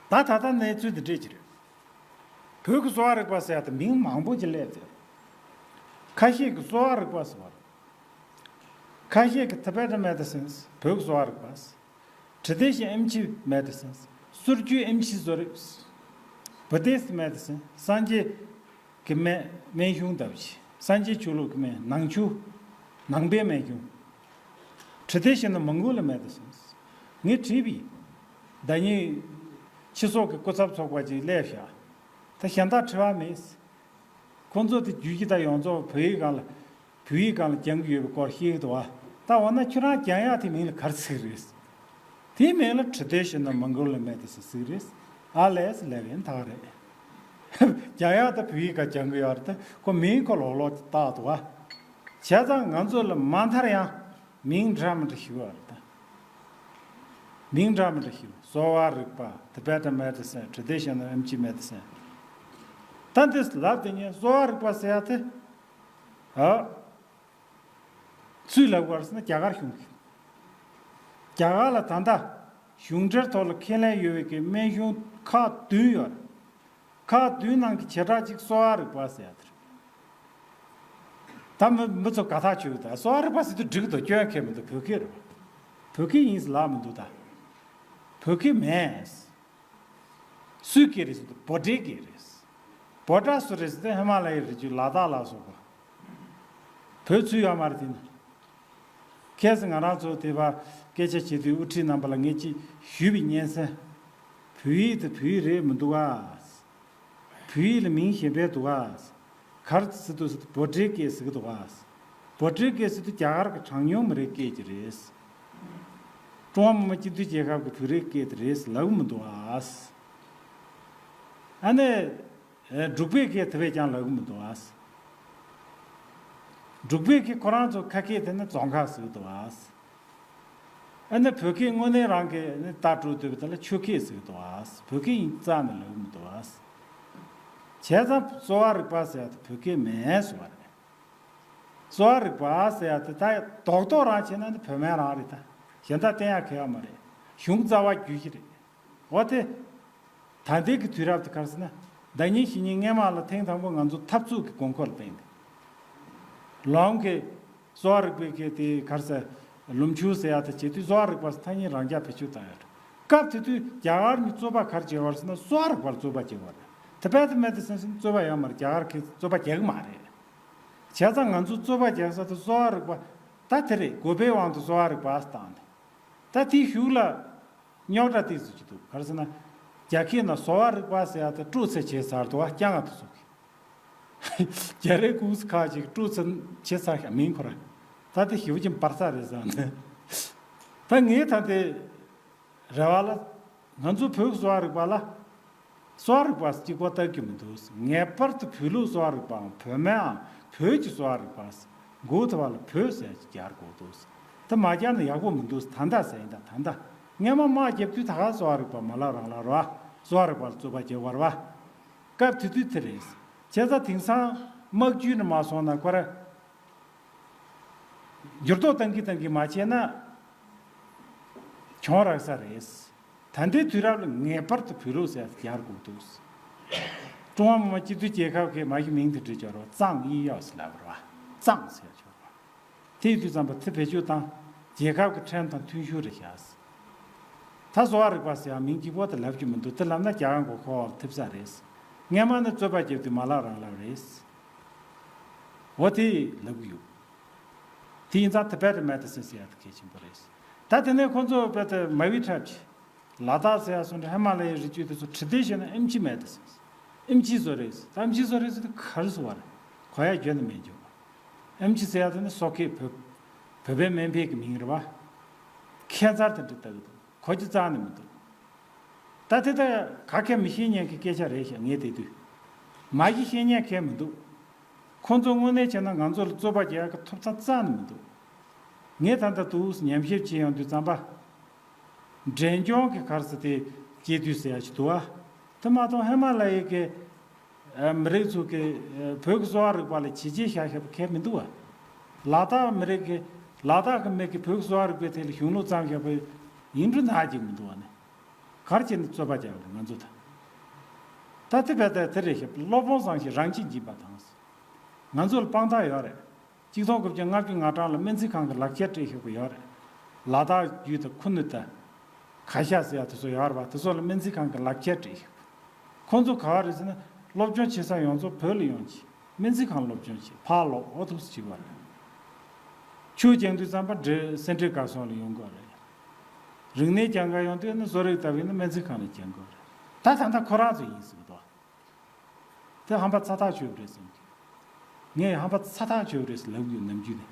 ད་ད་ལྟ་གནས་ཚུལ་འདི་འདྲས་ཅིག་རེད། བོད་ཀྱི་གསོ་བ་རིག་པ་ཟེར་ཡ་དེ་མིང་མང་པོ་ཅིག་སླེབས་ཏེ། ཁ་ཤས་ཀྱིས་གསོ་བ་རིག་པ་ཟེར་བ་རེད། ཁ་ཤས་ཀྱིས་Tibetan medicines བོད་ཀྱི་གསོ་བ་རིག་པ། Tradition ཨེམ་ཆི་མེ་ཌི་སིན། སྲོལ་རྒྱུན་ཨེམ་ཆི་བཟོ་རིག Buddhist medicine སངས་རྒྱས་ཀྱི་སྨན་སྨན་གཞུང་ལྟ་བུ་ཞིག་སངས་རྒྱས་ཆོས་ལུགས་ཀྱི་སྨན་ནང་ཆོས། ནང་པའི་སྨན་གཞུང་། Traditional Mongol medicines ངས་བྲིས་པ་ཡིན། ཟླ་ཉིན་ཕྱི་སོག་གི་སྐུ་ཚབ་ཚོགས་པ་ཅིག་སླེབས་ཤག་ད་གཞན་དག་དྲི་བ་མེད། ཁོང་ཚོ་དེ་རྒྱུད་སྤྱི་དང་ཡོངས་རྫོགས་བོད་ཡིག་སྒང་ལ། བོད་ཡིག་སྒང་ལ་སྦྱང་གི་ཡོད་པའི་སྐོར་བཤད་ཀྱི་འདུག་བ། ད་འོ་ན་ཁྱོད་རང་སྦྱང་ཡག་དེ་མིང་ལ་ག་རེ་ཟེར་གི་རེད། དེའི་མིང་ལ་Traditional Mongol medicine ཟེར་གི་རེད། ཨ་ལས་ལེ་བན་ཐག་རེད། སྦྱང་ཡག་ད་བོད་ཡིག་སྒང་སྦྱང་གི་ཡོད་རེད་དེ་ཁོ་མིང་ཁོ་ལོག་ལོག་བཏགས་འདུག་བ། བྱས་ཙང་ང་ཚོ་ལ་མ་མཐར་ཡང་མིང་འདྲ་མི་འདྲ་ཞིག་ཡོད་རེད་ད། མིང་འདྲ་མི་འདྲ་ཞིག་གསོ་བ་རིག་པ། Tibetan medicine Traditional ཨེམ་ཆི་མེ་ཌི་སིན། ད་འདི་ལབ་དེ་ཉིད་གསོ་བ་རིག་པ་ཟེར་ཡ་དེ། ཨ། སུས་ལབ་དགོས་རེད་ཟེར་ན་རྒྱ་གར་གཞུང་གིས། རྒྱ་གར་ལ་ད་ལྟ་གཞུང་འབྲེལ་ཐོག་ལ་ཁས་ལེན་ཡོད་པའི་གི་སྨན་གཞུང་ཁག་བདུན་ཡོད་རེད། ཁག་བདུན་ནང་གི་བྱེ་བྲག་གཅིག་གསོ་བ་རིག་པ་ཟེར་ཡ་དེ་རེད། ད་མི་མི་ཚོ་དགའ་ཐག་ཆོད་ཀྱི་ད་གསོ་བ་རིག་པ་ཟེར་དུས་འགྲིག་གི་འདུག་སྐྱོན་ཁེལ་མི་འདུག་བོད་སྐད་རེད་བ། བོད་སྐད་ཡིན་ཟེར་ལབ་མི་འདུག་ད། བོད་སྐད་མེད། སུའི་སྐད་རེད་ཟེར་དུས་བྷོ་ཊའི་སྐད་རེད། བྷོ་ཊ་སུ་རེད་ཟེར་དུས་ཧི་མ་ལ་ཡའི་རི་རྒྱུད་ལ་དྭགས་ལ་སོགས་པ། བོད་ཚུད་ཡོད་མ་རེད་དེ་ནི། ཁ་སང་ང་རང་ཚོ་དེ་བ་སྐད་ཆ་བྱེད་དུས་དབུ་ཁྲིད་རྣམ་པ་ལ་ངས་ཅིག་ཞུས་པའི་སྙན་སེང་། བོད་ཡིག་དེ་བོད་ཡིག་རེད་མི་འདུག་ག་བོད་ཡིག་ལ་མིང་གཞན་པ་འདུག་ག་ག་རེ་ཟེར་དུས་ཟེར་དུས་བྷོ་ཊའི་སྐད་ཟེར་གི་འདུག་ག་བྷོ་ཊའི་སྐད་ཟེར་དུས་རྒྱ་གར་གྱི་གྲངས་ཉུང་མི་རིགས་སྐད་ཅིག་རེད། ཀྲུང་ཧྭ་མི་དམངས་སྤྱི་མཐུན་རྒྱལ་ཁབ་ཀྱི་བོད་རིགས་སྐད་དེ་རེད་ཟེར་ལབ་གི་མི་འདུག་ག་ཨ་ནི། འབྲུག་པའི་སྐད་དེ་བས་ཀྱང་ལབ་གི་མི་འདུག་ག་འབྲུག་པའི་གི་ཁོ་རང་ཚོ་ཁ་སྐད་དེ་ནི་རྫོང་ཁ་ཟེར་གི་འདུག་བ། ཨ་ནི་བོད་སྐད་དངོས་གནས་རང་གི་ནི་ལྟ་གྲུབ་འདོད་པ་དེ་ལ་ཆོས་སྐད་ཟེར་གི་འདུག་བ། བོད་སྐད་ཡིན་རྩ་ནས་ལབ་གི་མི་འདུག་བ། བྱས་ཙང་གསོ་བ་རིག་པ་ཟེར་ཡ་དེ་བོད་སྐད་མིན་ཟེར་བ་རེད། གསོ་བ་རིག་པ་ཟེར་ཡ་དེ་ད་རྡོག་རྡོག་རང་བྱས་ན་ནི་བོད་སྨན་རང་རེད་ད། གཞན་དག་བསྟེན་ཡ་གལ་ཡོད་མ་རེད། གཞུང་རྩ་བ་རྒྱུད་བཞི་རེད། འོ་དེ། ད་ལྟའི་གི་དུས་རབས་དེ་ག་རེ་ཟེར་ན། ཟླ་ཉིན་བཞི་ཉིན་སྔས་མ་ལ་ཐེངས་དང་པོ་ང་ཚོ་འཐབ་རྩོད་ཀྱི་དགོས་མཁོ་ལ་བརྟེན་ཏེ། ལོང་གི་གསོ་བ་རིག་པའི་གི་དེ་ག་རེ་ཟེར། ལུམ་ཆུ་ཟེར་ཡ་དེ་བྱེད་དུས་གསོ་བ་རིག་པ་ཐ་སྙད་རང་རྐྱ་བེད་སྤྱོད་བཏང་ཡོད་རེད། སྐབས་དེ་དུས་རྒྱ་གར་ནས་རྩོད་པ་ག་རེ་བྱེད་པ་རེད་ཟེར་ན་གསོ་བ་རིག་པར་རྩོད་པ་བྱེད་པ་རེད། དེ་བས་དེ་མེད་དེ་སེམས་སེམས་རྩོད་པ་ཡོད་མ་རེད། རྒྱ་གར་གི་རྩོད་པ་རྒྱག་གི་མ་རེད། བྱས་ཙང་ང་ཚོ་རྩོད་པ་རྒྱག་ས་དེ་གསོ་བ་རིག་པ། ད་དེ་རེད། དགོས་པའི་དབང་དུ་གསོ་བ་རིག་པ་བཏང་ནས། ད་དེའི་གཞུག་ལ། རྙོག་དྲ་ཏོག་ཙམ་ཅིག་འདུག་ག་རེ་ཟེར་ན། རྒྱ་སྐད་ནང་གསོ་བ་རིག་པ་ཟེར་ཡ་དེ་སྤྲོ་ཚད་བྱས་ཚར་འདུག་བ། རྐྱང་ང་དུ་སོགས་ཀྱི། རྒྱ་རིགས་ཁུངས་སུ་ཁག་ཅིག་སྤྲོ་ཚད་བྱས་ཚར་ཤག་མིང་ཁོ་ར། ད་དེ་ཞེ་པོ་ཅིག་འབར་ས་རེད་བསམ་ནས། ད་ངས་ད་དེ་རེ་བ་ལ། ང་ཚོ་བོད་ཀྱི་གསོ་བ་རིག་པ་ལ། གསོ་བ་རིག་པ་གཅིག་པོ་ལྟ་རྒྱུ་མི་འདུག་ངེས་པར་དུ་བོད་ལུགས་གསོ་བ་རིག་པའམ་བོད་སྨན་ཨང་བོད་ཀྱི་གསོ་བ་རིག་པ། མགོ་ཐོག་ལ་བོད་ཟེར་ཅིག་རྒྱག་དགོས་འདུག་ད་མ་རྒྱག་ན་ཡག་པོ་མི་འདུག་ད་ལྟ་ཟེར་ཡིན་ད་ད་ལྟ། སྔས་མ་དམག་རྒྱབ་དུས་ད་ག་གསོ་བ་རིག་པ་མ་ལབ་རང་ལབ་རེད་བ། གསོ་བ་རིག་པ་ལ་རྩོད་པ་རྒྱག་པ་རེད་བ། སྐབས་དེ་དུས་དེ་རེད། བྱས་ཙང་དེང་སང་དམག་ཇུས་ནས་མ་སོང་ན་ཁོ་ར། འགྱུར་ལྡོག་གཏང་གི་གཏང་གི་མ་བྱས་ན། གྱོང་རག་ས་རེད། ད་ལྟའི་དུས་རབས་ལ་ངེས་པར་དུ་བོད་ལུགས་ཟེར་ཡ་རྒྱག་དགོས་འདུག་ཀྲུང་ཧྭ་མི་དམངས་སྤྱི་མཐུན་རྒྱལ་ཁབ་ཀྱི་མ་གཞི་མིང་དེ་འབྲི་ཆོག་རོགས། ཙང་དབྱིན་གཡོག་ཟེར་ལབ་རོགས། ཙང་ཟེར་ཆོག་རོགས། དེ་ཡིན་དུས་ཙམ་པ་དེ་བེད་སྤྱོད་བཏང་། རྒྱལ་ཁབ་ཀྱི་ཁྲིམས་དང་མཐུན་ཤོས་རེད་ཤག་ད་གསོ་བ་རིག་པ་ཟེར་ཡ་མིང་གཅིག་པོ་དེ་ལབ་རྒྱུ་མི་འདུག་དེ་ལབ་ན་རྒྱ་གར་མགོ་འཁོར་བ་ལ་ཐེབས་ས་རེད། སྔས་མ་ནི་རྩོད་པ་རྒྱབ་དུས་མ་ལབ་རང་ལབ་རེད། འོ་དེ་ལབ་གི་ཡོད། དེ་ཡིན་ཙང་Tibetan medicine ཟེར་ཡ་དེ་གལ་ཆེན་པོ་རེད། ད་དེ་ནས་ཁོང་ཚོ་དཔེ་དེ་མ་བི་ཁྲབ་ཀྱི། ལ་དྭགས་ཟེར་ཡ་སོང་འདྲ་ཧི་མ་ལ་ཡའི་རི་རྒྱུད་དེ་ཚོ་ཁྲི་ཏེ་བཤད་ན་ཨེམ་ཆི་མེད་དེ་ཟེར། ཨེམ་ཆི་བཟོ་རེད་ཟེར། ད་ཨེམ་ཆི་བཟོ་རེད་ཟེར་དུས་ག་རེ་བཟོ་བ་རེད། གོ་ཡ་བརྗོད་ནས་མེད་འཇོག་ཨེམ་ཆི་ཟེར་ཡ་དེ་ནི་སོག་སྐད་བོད། བོད་པའི་སྨན་པའི་གི་མིང་རེད་བ། ཁེན་སར་དེ་འདྲ་ལྟ་གི་འདུག་གོ་རྒྱུ་རྩ་ནས་མི་འདུག་ད་དེ་ད་ག་གེ་མི་ཤེས་མཁན་གྱི་སྐད་ཆ་རེད་ཤག་ངས་བལྟས་དུས། མ་གཞི་ཤེས་མཁན་གང་མི་འདུག་ཁོང་ཚོ་དངོས་གནས་བྱས་ན་ང་ཚོ་ལ་རྩོད་པ་རྒྱག་ཡག་གི་ཐོབ་ཐང་རྩ་ནས་མི་འདུག་ངས་ད་ལྟ་འདུག་ཉམས་ཞིབ་བྱེད་ཡོང་དུས་ཙམ་པ། འབྲས་ལྗོངས་ཀྱི་ག་རེ་ཟེར་དེ་སྐྱེས་དུས་ཟེར་ཡ་ཞིག་འདུག་ཨ། དེ་མ་གཏོགས་ཧི་མ་ལ་ཡའི་གི་མི་རིགས་ཚོ་གི་བོད་ཀྱི་གསོ་བ་རིག་པ་ལ་བྱས་རྗེས་བཞག་བཞག་པ་གང་ཡང་མི་འདུག་བ། ལ་དྭགས་མི་རིགས་ཀྱི་ལ་དྭགས་ཀྱི་མི་གིས་བོད་ཀྱི་གསོ་བ་རིག་པའི་ཐད་ལ་གཞུང་ལུགས་བརྩམས་བཞག་པ་ཡིན་འགྲོ་ན་ཅིག་མི་འདུག་བ་ནི། ག་རེ་བྱས་ནས་རྩོད་པ་རྒྱག་དགོས་ང་ཚོ་དང་། ད་དེ་བས་ད་དེ་རེད་ཤག་སློབ་དཔོན་བཟང་ཞིང་རང་གཅེས་འཇིགས་པ་དང་། ང་ཚོ་ལ་དཔང་རྟགས་ཡོད་རེད། གཅིག་སྟོང་དགུ་བརྒྱ་ལྔ་བཅུ་ང་གྲངས་ལ་སྨན་རྩིས་ཁང་གི་ལག་ཁྱེར་སྤྲད་བཞག་པ་ཡོད་རེད། ལ་དྭགས་རྒྱུད་དང་ཁུ་ནུ་དང་། ག་ཤ་ཟེར་ཡ་དེ་ཚོ་ཡོད་རེད་བ། དེ་ཚོ་ལ་སྨན་རྩིས་ཁང་གི་ལག་ཁྱེར་སྤྲད་བཞག་པ། ཁོང་ཚོ་ག་བ་རེད་ཟེར་ན། སློབ་སྦྱོང་བྱེད་ས་ཡོངས་རྫོགས་བོད་ལ་ཡོང་ཆེ། སྨན་རྩིས་ཁང་སློབ་སྦྱོང་བྱེད་ཕར་ལོག་འོ་ཐུགས་སུ་ཆེ་བ་རེད། ཆོས་སྦྱང་དུས་ཙམ་པ་འདྲེ་སེ་འབྲས་དགའ་སོང་ལ་ཡོང་དགོས་རེད། རིག་གནས་སྦྱང་ག་ཡོང་དུས་ནི་བཟོ་རིག་ལྟ་བུ་ཡིན་ན་སྨན་རྩིས་ཁང་ལ་སྦྱང་དགོས་རེད། ད་ད་ལྟ་ཁོ་རང་ཚོ་ཡིན་ཟེར་གི་འདུག་དེ་ཧམ་པ་ཚ་ཐག་ཆོད་པ་རེད་བསམ་གི། ངས་ཧམ་པ་ཚ་ཐག་ཆོད་པ་རེད་ཟེར་ལབ་ཡོད་ནམ་རྒྱུན་ནས།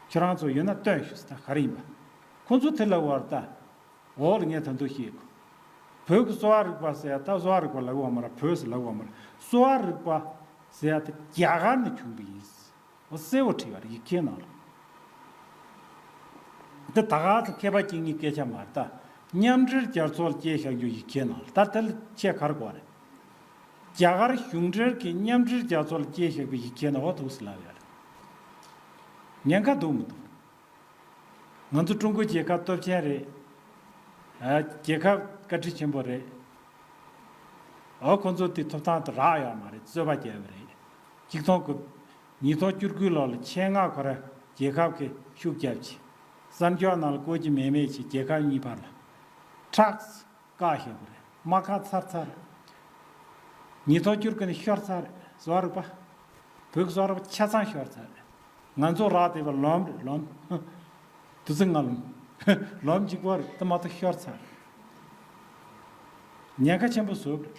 ཁྱོད་རང་ཚོ་ཡོད་ན་སྟོན་ཞུ་ཟེར། ད་ག་རེ་ཡིན་པ། ཁོང་ཚོ་དེ་ལབ་པ་རེད་ད། འོག་ལ་ངས་ད་དུང་བཤད་གོ། བོད་ཀྱི་གསོ་བ་རིག་པ་ཟེར་ཡ་ད་གསོ་བ་རིག་པ་ལབ་པ་མ་རེད། བོད་ཟེར་ལབ་པ་མ་རེད། གསོ་བ་རིག་པ་ཟེར་ཡ་དེ་རྒྱ་གར་ནས་བྱུང་བ་ཡིན། འོ་གསལ་བོ་བྲིས་པ་རེད་ཡིག་ཆའི་ནང་ལ། འདི་ད་ག་ཚོད་མཁས་པ་སྐྱེ་ངེས་སྐད་ཆ་མ་རེད་ད། མཉམ་འབྲེལ་རྒྱལ་ཚོགས་ལ་སྐྱེས་བཞག་རྒྱུ་ཡིག་ཆའི་ནང་ལ། ད་དེ་ལ་ཆེད་ག་རེ་དགོས་རེད། རྒྱ་གར་གཞུང་འབྲེལ་གྱི་མཉམ་འབྲེལ་རྒྱལ་ཚོགས་ལ་སྐྱེས་བཞག་པའི་ཡིག་ཆའི་ནང་འོ་འདུག་སེ་ལབ་ཡོད་རེད། ཉེན་ཁ་འདུག་མི་འདུག་ང་ཚོ་ཀྲུང་གོ་རྒྱལ་ཁབ་སྟོབས་ཆེན་རེད། ཨ། རྒྱལ་ཁབ་བཀའ་དྲིན་ཆེན་པོ་རེད། ཨོ་ཁོ་ཚོ་དེ་ཐོབ་ཐང་དེ་རག་ཡོད་མ་རེད། རྩོད་པ་བརྒྱབ་པ་རེད། གཅིག་སྟོང་དགུ། ཉིས་སྟོང་བཅུ་དགུ་ལོ་ལ་ཆེད་མངགས་ཁོ་ར་རྒྱལ་ཁབ་ཀྱི་ཤུགས་རྒྱབ་ཅིག་གསར་འགྱུར་ནང་ལ་བཀོད་ཀྱི་མེད་མེད་ཅིག་རྒྱལ་ཁབ་གཉིས་བར་ལ། ཁྲག་བཀག་བཞག་པ་རེད། དམག་ཁ་ཚར་ཚར་རེད། ཉིས་སྟོང་བཅུ་དགུ་ནས་ཤོར་ཚར་རེད། གསོ་བ་རིག་པ། བོད་ཀྱི་གསོ་བ་རིག་པ་ཆ་ཚང་ཤོར་ཚར་རེད། ང་ཚོ་རག་བསྡད་པ་ལོམ་རེད་ལོམ། དུས་ཚོད་ལྔ་ལོམ། ལོམ་གཅིག་པོ་རེད། དེ་མ་གཏོགས་ཤོར་ཚར་རེད། ཉེན་ཁ་ཆེན་པོ་བཟོས་པ་རེད།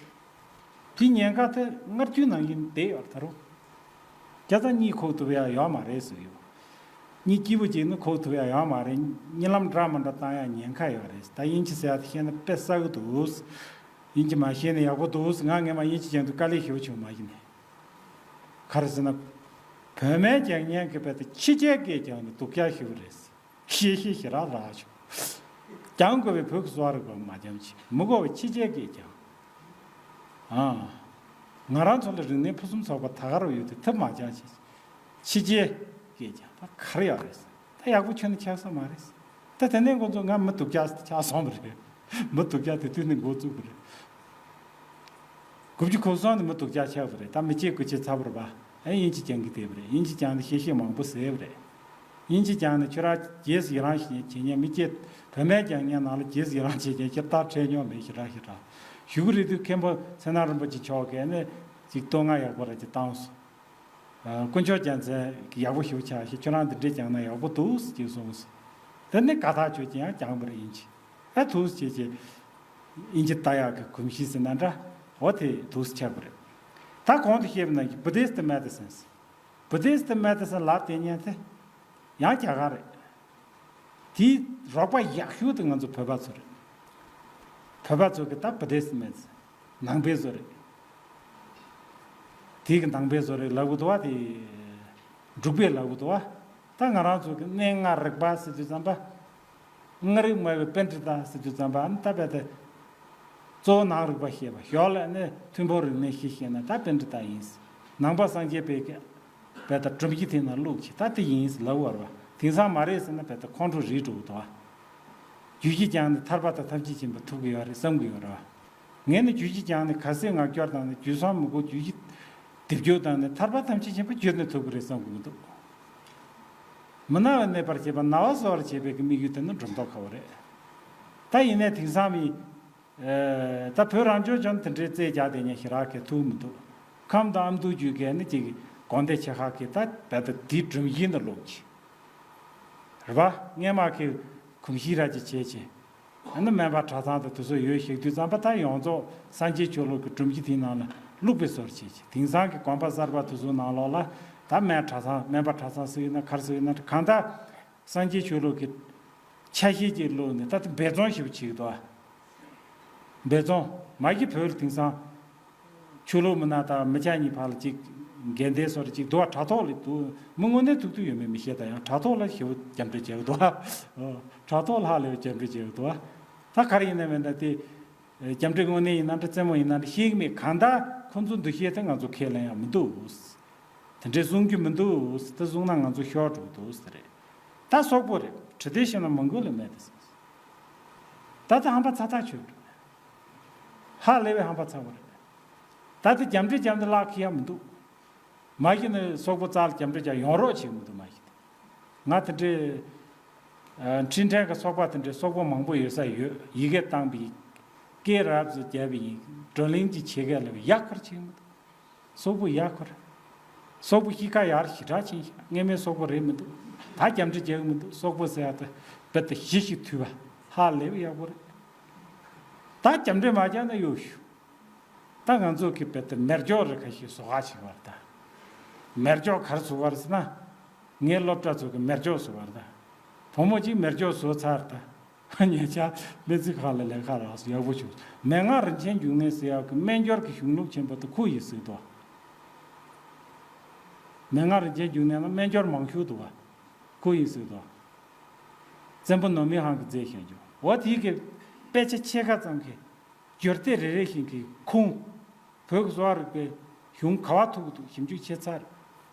དེ་ཉེན་ཁ་དེ་སྔར་རྒྱུན་ནང་བཞིན་བསྡད་ཡོད་རེད་ད་རུང་། བྱས་ཙང་གཉིད་ཁུག་ཐུབ་ཡ་ཡོད་མ་རེད་ཟེར་གི་ཡོད། གཉིད་སྐྱིད་པོ་ཅིག་ནི་ཁུག་ཐུབ་ཡ་ཡོད་མ་རེད། གཉིད་ལམ་འདྲ་མི་འདྲ་བཏང་ཡ་ཉེན་ཁ་ཡོད་རེད། ད་དབྱིན་ཇི་ཟེར་ཡ་དེ་ཤེས་ན་དཔེ་གསལ་པོ་འདུག་དབྱིན་ཇི་མ་ཤེས་ན་ཡག་པོ་འདུག་ང་སྔས་མ་དབྱིན་ཇི་སྦྱང་དུས་དཀའ་ལས་ཞེ་པོ་བྱུང་། མ་གཞི་ནས། ག་རེ་ཟེར་ན། བོད་སྨན་རྒྱག་མཁན་གྱི་བོད་དུ་ཕྱི་རྒྱལ་སྐད་ཀྱང་ནི་སྡུག་ཅག་ཞུ་རེད། ཤེས་ཤེས་ཞེ་དྲག་རག་བྱུང་། རྒྱག་དགོས་པའི་བོད་ཀྱི་གསོ་བ་རིག་པ་མ་འཇམ་ཅིག་མི་དགོས་པའི་ཕྱི་རྒྱལ་སྐད་ཀྱང་། ཨ། ང་རང་ཚོ་ལ་རིག་གནས་ཕུན་སུམ་ཚོགས་པ་ད་ག་རུ་ཡོད་དེ་ཐུབ་མ་ཅང་ཞིག་ཕྱི་རྒྱལ་སྐད་ཀྱང་ད་ག་རེ་ཡོད་རེད། ད་ཡག་པོ་ཁྱོན་ནས་ཆགས་ས་མ་རེད། ད་དེ་ནས་ཁོང་ཚོ་ང་མི་སྡུག་ཅག་ཆགས་སོང་བ་རེད། མི་སྡུག་ཅག་དེ་དུས་ནས་འགོ་བཙུགས་པ་རེད། དགུ་བཅུ་གོ་གསུམ་ནས་མི་སྡུག་ཅག་ཆགས་པ་རེད། ད་མི་སྐྱེ་དགུ་སྐྱེ་ཚ་བར་བ་ཨེ་དབྱིན་ཇི་རྐྱང་གི་དེ་བ་རེད། དབྱིན་ཇི་རྐྱང་ནས་ཤེས་ཤེས་མང་པོ་ཟེར་བ་རེད། དབྱིན་ཇི་རྐྱང་ནས་ཁྱོད་རང་རྗེས་སུ་ཡི་རང་བྱེད་ཉན་མི་སྐྱེ་བོད་སྨན་རྒྱག་མཁན་ནང་ལ་རྗེས་སུ་ཡི་རང་བྱེད་མཁན་ཁྱེད་ལྟར་འཕྲད་མྱོང་མེད་ཞེ་དྲག་ཞེ་དྲག་ཞུ་གི་རེད། དུས་མཁན་པོ་ཚེ་ན་རིན་པོ་ཆེ་མཆོག་གིས་ནི་ཅིག་བསྟོད་བསྔགས་ཡག་པོ་ར་ཅིག་བཏང་སོང་། དཀོན་མཆོག་རྒྱལ་མཚན་གྱིས་ཡག་པོ་ཞིག་ཆགས་ཤིག་ཁྱོད་རང་འདི་འདྲས་ཀྱང་ན་ཡག་པོ་འདུག་ཅེས་གསུངས་སོ། དེ་ནི་དགའ་ཐག་ཆོད་ཀྱི་ཡང་ཀྱང་པར་ཡིན་གྱི། ཨ་ཐུགས་ཆེ་ཆེ། ཨིན་ཇི་ལྟ་ཡག་གི་གོམས་གཤིས་ཟེར་ན་འདྲ། འོ་དེ་ཐུགས་ཆགས་པ་རེད། ད་གོང་དུ་བཤད་པ་ནང་གི་བུ་དིསྟ་མེ་ཌི་སིན། བུ་དིསྟ་མེ་ཌི་སིན་ལབ་དེ་ཉན་ཚེ། ཡང་རྒྱ་གར་རེད། དེའི་རོགས་པ་ཡག་ཤོས་དེ་ང་ཚོ་བོད་པ་ཚོ་རེད། བོད་པ་ཚོ་གི་ད་བུ་དིསྟ་མེད་ཚེ། ནང་པའི་བཟོ་རེད། དེ་གི་ནང་པའི་བཟོ་རེད་ལབ་གི་འདུག་བ་དེ། འབྲུག་པའི་ལབ་གི་འདུག་བ། ད་ང་རང་ཚོ་གི་གནས་ལྔ་རིག་པ་ཟེར་དུས་ཙམ་པ། ལྔ་རིག་སྨྲ་བའི་པཎྜི་ཏ་ཟེར་དུས་ཙམ་པ་ཨ་ནི་ད་བས་ད། གཙོ་བོ་ནང་རིག་པ་ཤེས་པ་ཞོར་ལ་ནི་ཐིམ་ཕུག་རིག་གནས་ཤེས་ཤེས་ན་ད་པཎྜི་ཏ་ཡིན། ནང་པ་སངས་རྒྱས་པའི་བས་ད་སྒྲོམ་གཞི་དེ་ན་བླུགས་ཀྱི་ད་དེ་ཡིན་ལབ་བར་བ་དེང་སང་མ་རེད་ཟེར་ན་བས་ད་ཁོང་ཁྲོ་རིག་འགྲོ་གི་འདུག་བ། རྒྱུད་བཞི་སྦྱངས་ནས་ཐར་པ་དང་ཐམས་ཅད་མཁྱེན་པ་ཐོབ་གི་ཡོད་རེད་བསམ་གི་ཡོད་རེད་བ། ངས་ནི་རྒྱུད་བཞི་སྦྱངས་ནས་ཁ་ཟས་ངག་སྐྱོར་དང་ནི་རྒྱུད་གསུམ་མི་དགོས་རྒྱུད་བཞི་སྡེབ་སྦྱོར་དང་ནི་ཐར་པ་ཐམས་ཅད་མཁྱེན་པ་ཁྱོན་ནས་ཐོབ་གི་རེད་བསམ་གི་མི་འདུག་མི་ན་བ་གནས་པར་བྱེད་པ་ན་བ་གསོ་བར་བྱེད་པའི་གི་དམིགས་ཡུལ་དེ་ནི་སྒྲོམ་ཐོག་ཁ་བ་རེད། ད་ཡིན་ནའི་དེང་སང་མི། ད་བོད་རང་སྐྱོང་ལྗོངས་དེ་འདྲའི་རྩེད་རྒྱག་དེ་ཉན་ཞེ་དྲག་གི་ཐུག་མི་འདུག་ཁམས་དང་ཨ་མདོ་རྒྱུད་ཀྱི་ནི་ཅིག་དགོན་སྡེ་ཆེ་ཁག་གི་ད་བས་ད་དེའི་སྒྲོམ་གཞི་འདི་ལོག་གི། རེད་པ། སྔས་མ་གི་གོམས་གཤིས་ར་ཅིག་བྱས་ཅིང་། ཨ་ནི་སྨན་པ་གྲྭ་ཚང་དང་དེ་ཚོ་ཡོད་ཞིག་དུས་ཙམ་པ་ད་ཡོངས་རྫོགས་སངས་རྒྱས་ཆོས་ལུགས་ཀྱི་སྒྲོམ་གཞི་དེའི་ནང་ལ་བླུགས་པའི་བཟོ་འདྲ་བྱས་ཅིང་དེང་སང་གི་དགོན་པ་གསར་པ་དེ་ཚོའི་ནང་ལོགས་ལ་ད་སྨན་གྲྭ་ཚང་སྨན་པ་གྲྭ་ཚང་ཟེར་ཡིན་ན་ག་རེ་ཟེར་ཡིན་ན་གང་ལྟར་སངས་རྒྱས་ཆོས་ལུགས་ཀྱི་ཆ་ཤས་ཅིག་བླུགས་ནས་ད་ལྟ་འབད་བརྩོན་ཞེ་པོ་བྱེད་ཀྱི་འདུག་ཨ། འབད་བརྩོན་མ་གཞི་བོད་ལ་དེང་སང་ཆོས་ལུགས་མི་སྣ་དང་མི་སྐྱ་གཉིས་བར་ལ་ཅིག་འགལ་ཟླའི་བཟོ་འདྲ་ཅིག་འདུག་བ། དྲ་ཐོག་ལ་འདུག་མི་དངོས་གནས་ཐུག་ཐུག་ཡོད་མེད་མི་ཤེས་ད་ཡང་དྲ་ཐོག་ལ་ཞེ་པོ་རྒྱབ་འགྲེལ་བྱེད་ཀྱི་འདུག་བ། དྲ་ཐོག་ལ་ཧ་ལས་པའི་རྒྱབ་འགྲེལ་བྱེད་ཀྱི་འདུག་བ། ད་ག་རེ་ཡིན་ན་མིན་ན་དེ། རྒྱབ་འགྲེལ་དངོས་གནས་ཡིན་ན་འདྲ་རྩེད་མོ་ཡིན་ན་འདྲ་ཤེས་ཀྱི་མེད་གང་ལྟར་ཁོང་ཚོ་འདུ་ཤེས་དེ་ང་ཚོ་ཁས་ལེན་ཡང་མི་འདུག་དེ་འདྲའི་གསུང་རྒྱུ་མི་འདུག་དེ་གསུང་ན་ང་ཚོ་ཤོར་འགྲོ་གི་འདུག་ཟེར་རེད། ད་སོག་པོ་རེད། དྲི་དེ་ཤེས་ན་མང་པོ་ལས་མེད་དེ་ཟེར། ད་ལྟ་ཧམ་པ་ཚ་ཐག་ཆོད་འགྲོ། ཧ་ལས་པའི་ཧམ་པ་ཚ་བོ་རེད། ད་ལྟ་རྒྱབ་འགྲེལ་རྒྱབ་འདི་བརླག་གི་ཡ་མི་འདུག་མ་གཞི་ནས་སོག་པོ་རྩ་ལ་རྒྱབ་འགྲེལ་རྒྱག་ཡོང་རོགས་བྱེད་མི་འདུག་མ་གཞི་ནས། ང་དེ་འདྲའི་ཨ། འཕྲིན་ཕྲན་གྱི་སོག་པ་དེ་འདྲའི་སོག་པོ་མང་པོ་ཡོད་ས་ཡོད། ཡི་གེ་བཏང་བའི་སྐད་རབ་ཙམ་བརྒྱབ་པ་ཡིན། བགྲོ་གླེང་གི་ཆེད་སྐད་ལ་ཡག་ཁར་བྱེད་མི་འདུག་སོག་པོ་ཡག་ཁར། སོག་པོ་གཤིས་ཀ་ཡར་ཞེ་དྲག་ཕྱིན་ཤག་སྔས་མའི་སོག་པོ་རེད་མི་འདུག་ད་རྒྱབ་འགྲེལ་རྒྱག་གི་མི་འདུག་སོག་པོ་ཟེར་ཡག་དེ་རྦད་དེ་གཞི་ཞིག་མཐུད་པ་ཧ་ལས་པ་ཡག་པོ་རེད། ད་རྒྱབ་འགྲེལ་མ་རྒྱག་ན་གཡོ་ཞུ། ད་ང་ཚོ་གི་བོད་དུ་མེ་སྒྱོགས་རེ་ཁ་ཤས་བཟོ་ག་བྱེད་པར་ད། མེ་སྒྱོགས་ག་རེ་བཟོ་བར་ཟེར་ན། ངའི་སློབ་གྲྭ་ཚོ་གི་མེ་སྒྱོགས་བཟོ་བར་ད། བུ་མོ་གཅིག་མེ་སྒྱོགས་བཟོ་ཚར་ད། ཉེ་ཆར་སྨན་རྩིས་ཁང་ལ་ལས་ཀ་རག་སོང་ཡག་པོ་བྱུང་། མན་ངག་རིན་ཆེན་འབྱུང་གནས་ཟེར་ཡག་གི་སྨན་སྦྱོར་གྱི་གཞུང་ལུགས་ཆེན་པོ་དེ་ཁོ་ཡིས་གཟིགས་འདུག་མན་ངག་རིན་ཆེན་འབྱུང་གནས་ལ་སྨན་སྦྱོར་མང་ཤོས་འདུག་བ། ཁོ་ཡིས་གཟིགས་འདུག་བཙན་པོ་ནོར་མི་ཧང་གིས་མཛད་བཞག་རྒྱུ་འོ་དེའི་གི་དཔེ་ཆ་ཕྱེད་ཀ་ཙམ་གྱི། སྦྱོར་སྡེ་རེ་རེ་བཞིན་གྱི་ཁུངས། བོད་ཀྱི་གསོ་བ་རིག་པའི་གཞུང་ག་བ་ཐུག་གི་འདུག་ཞིབ་འཇུག་བྱས་ཚར།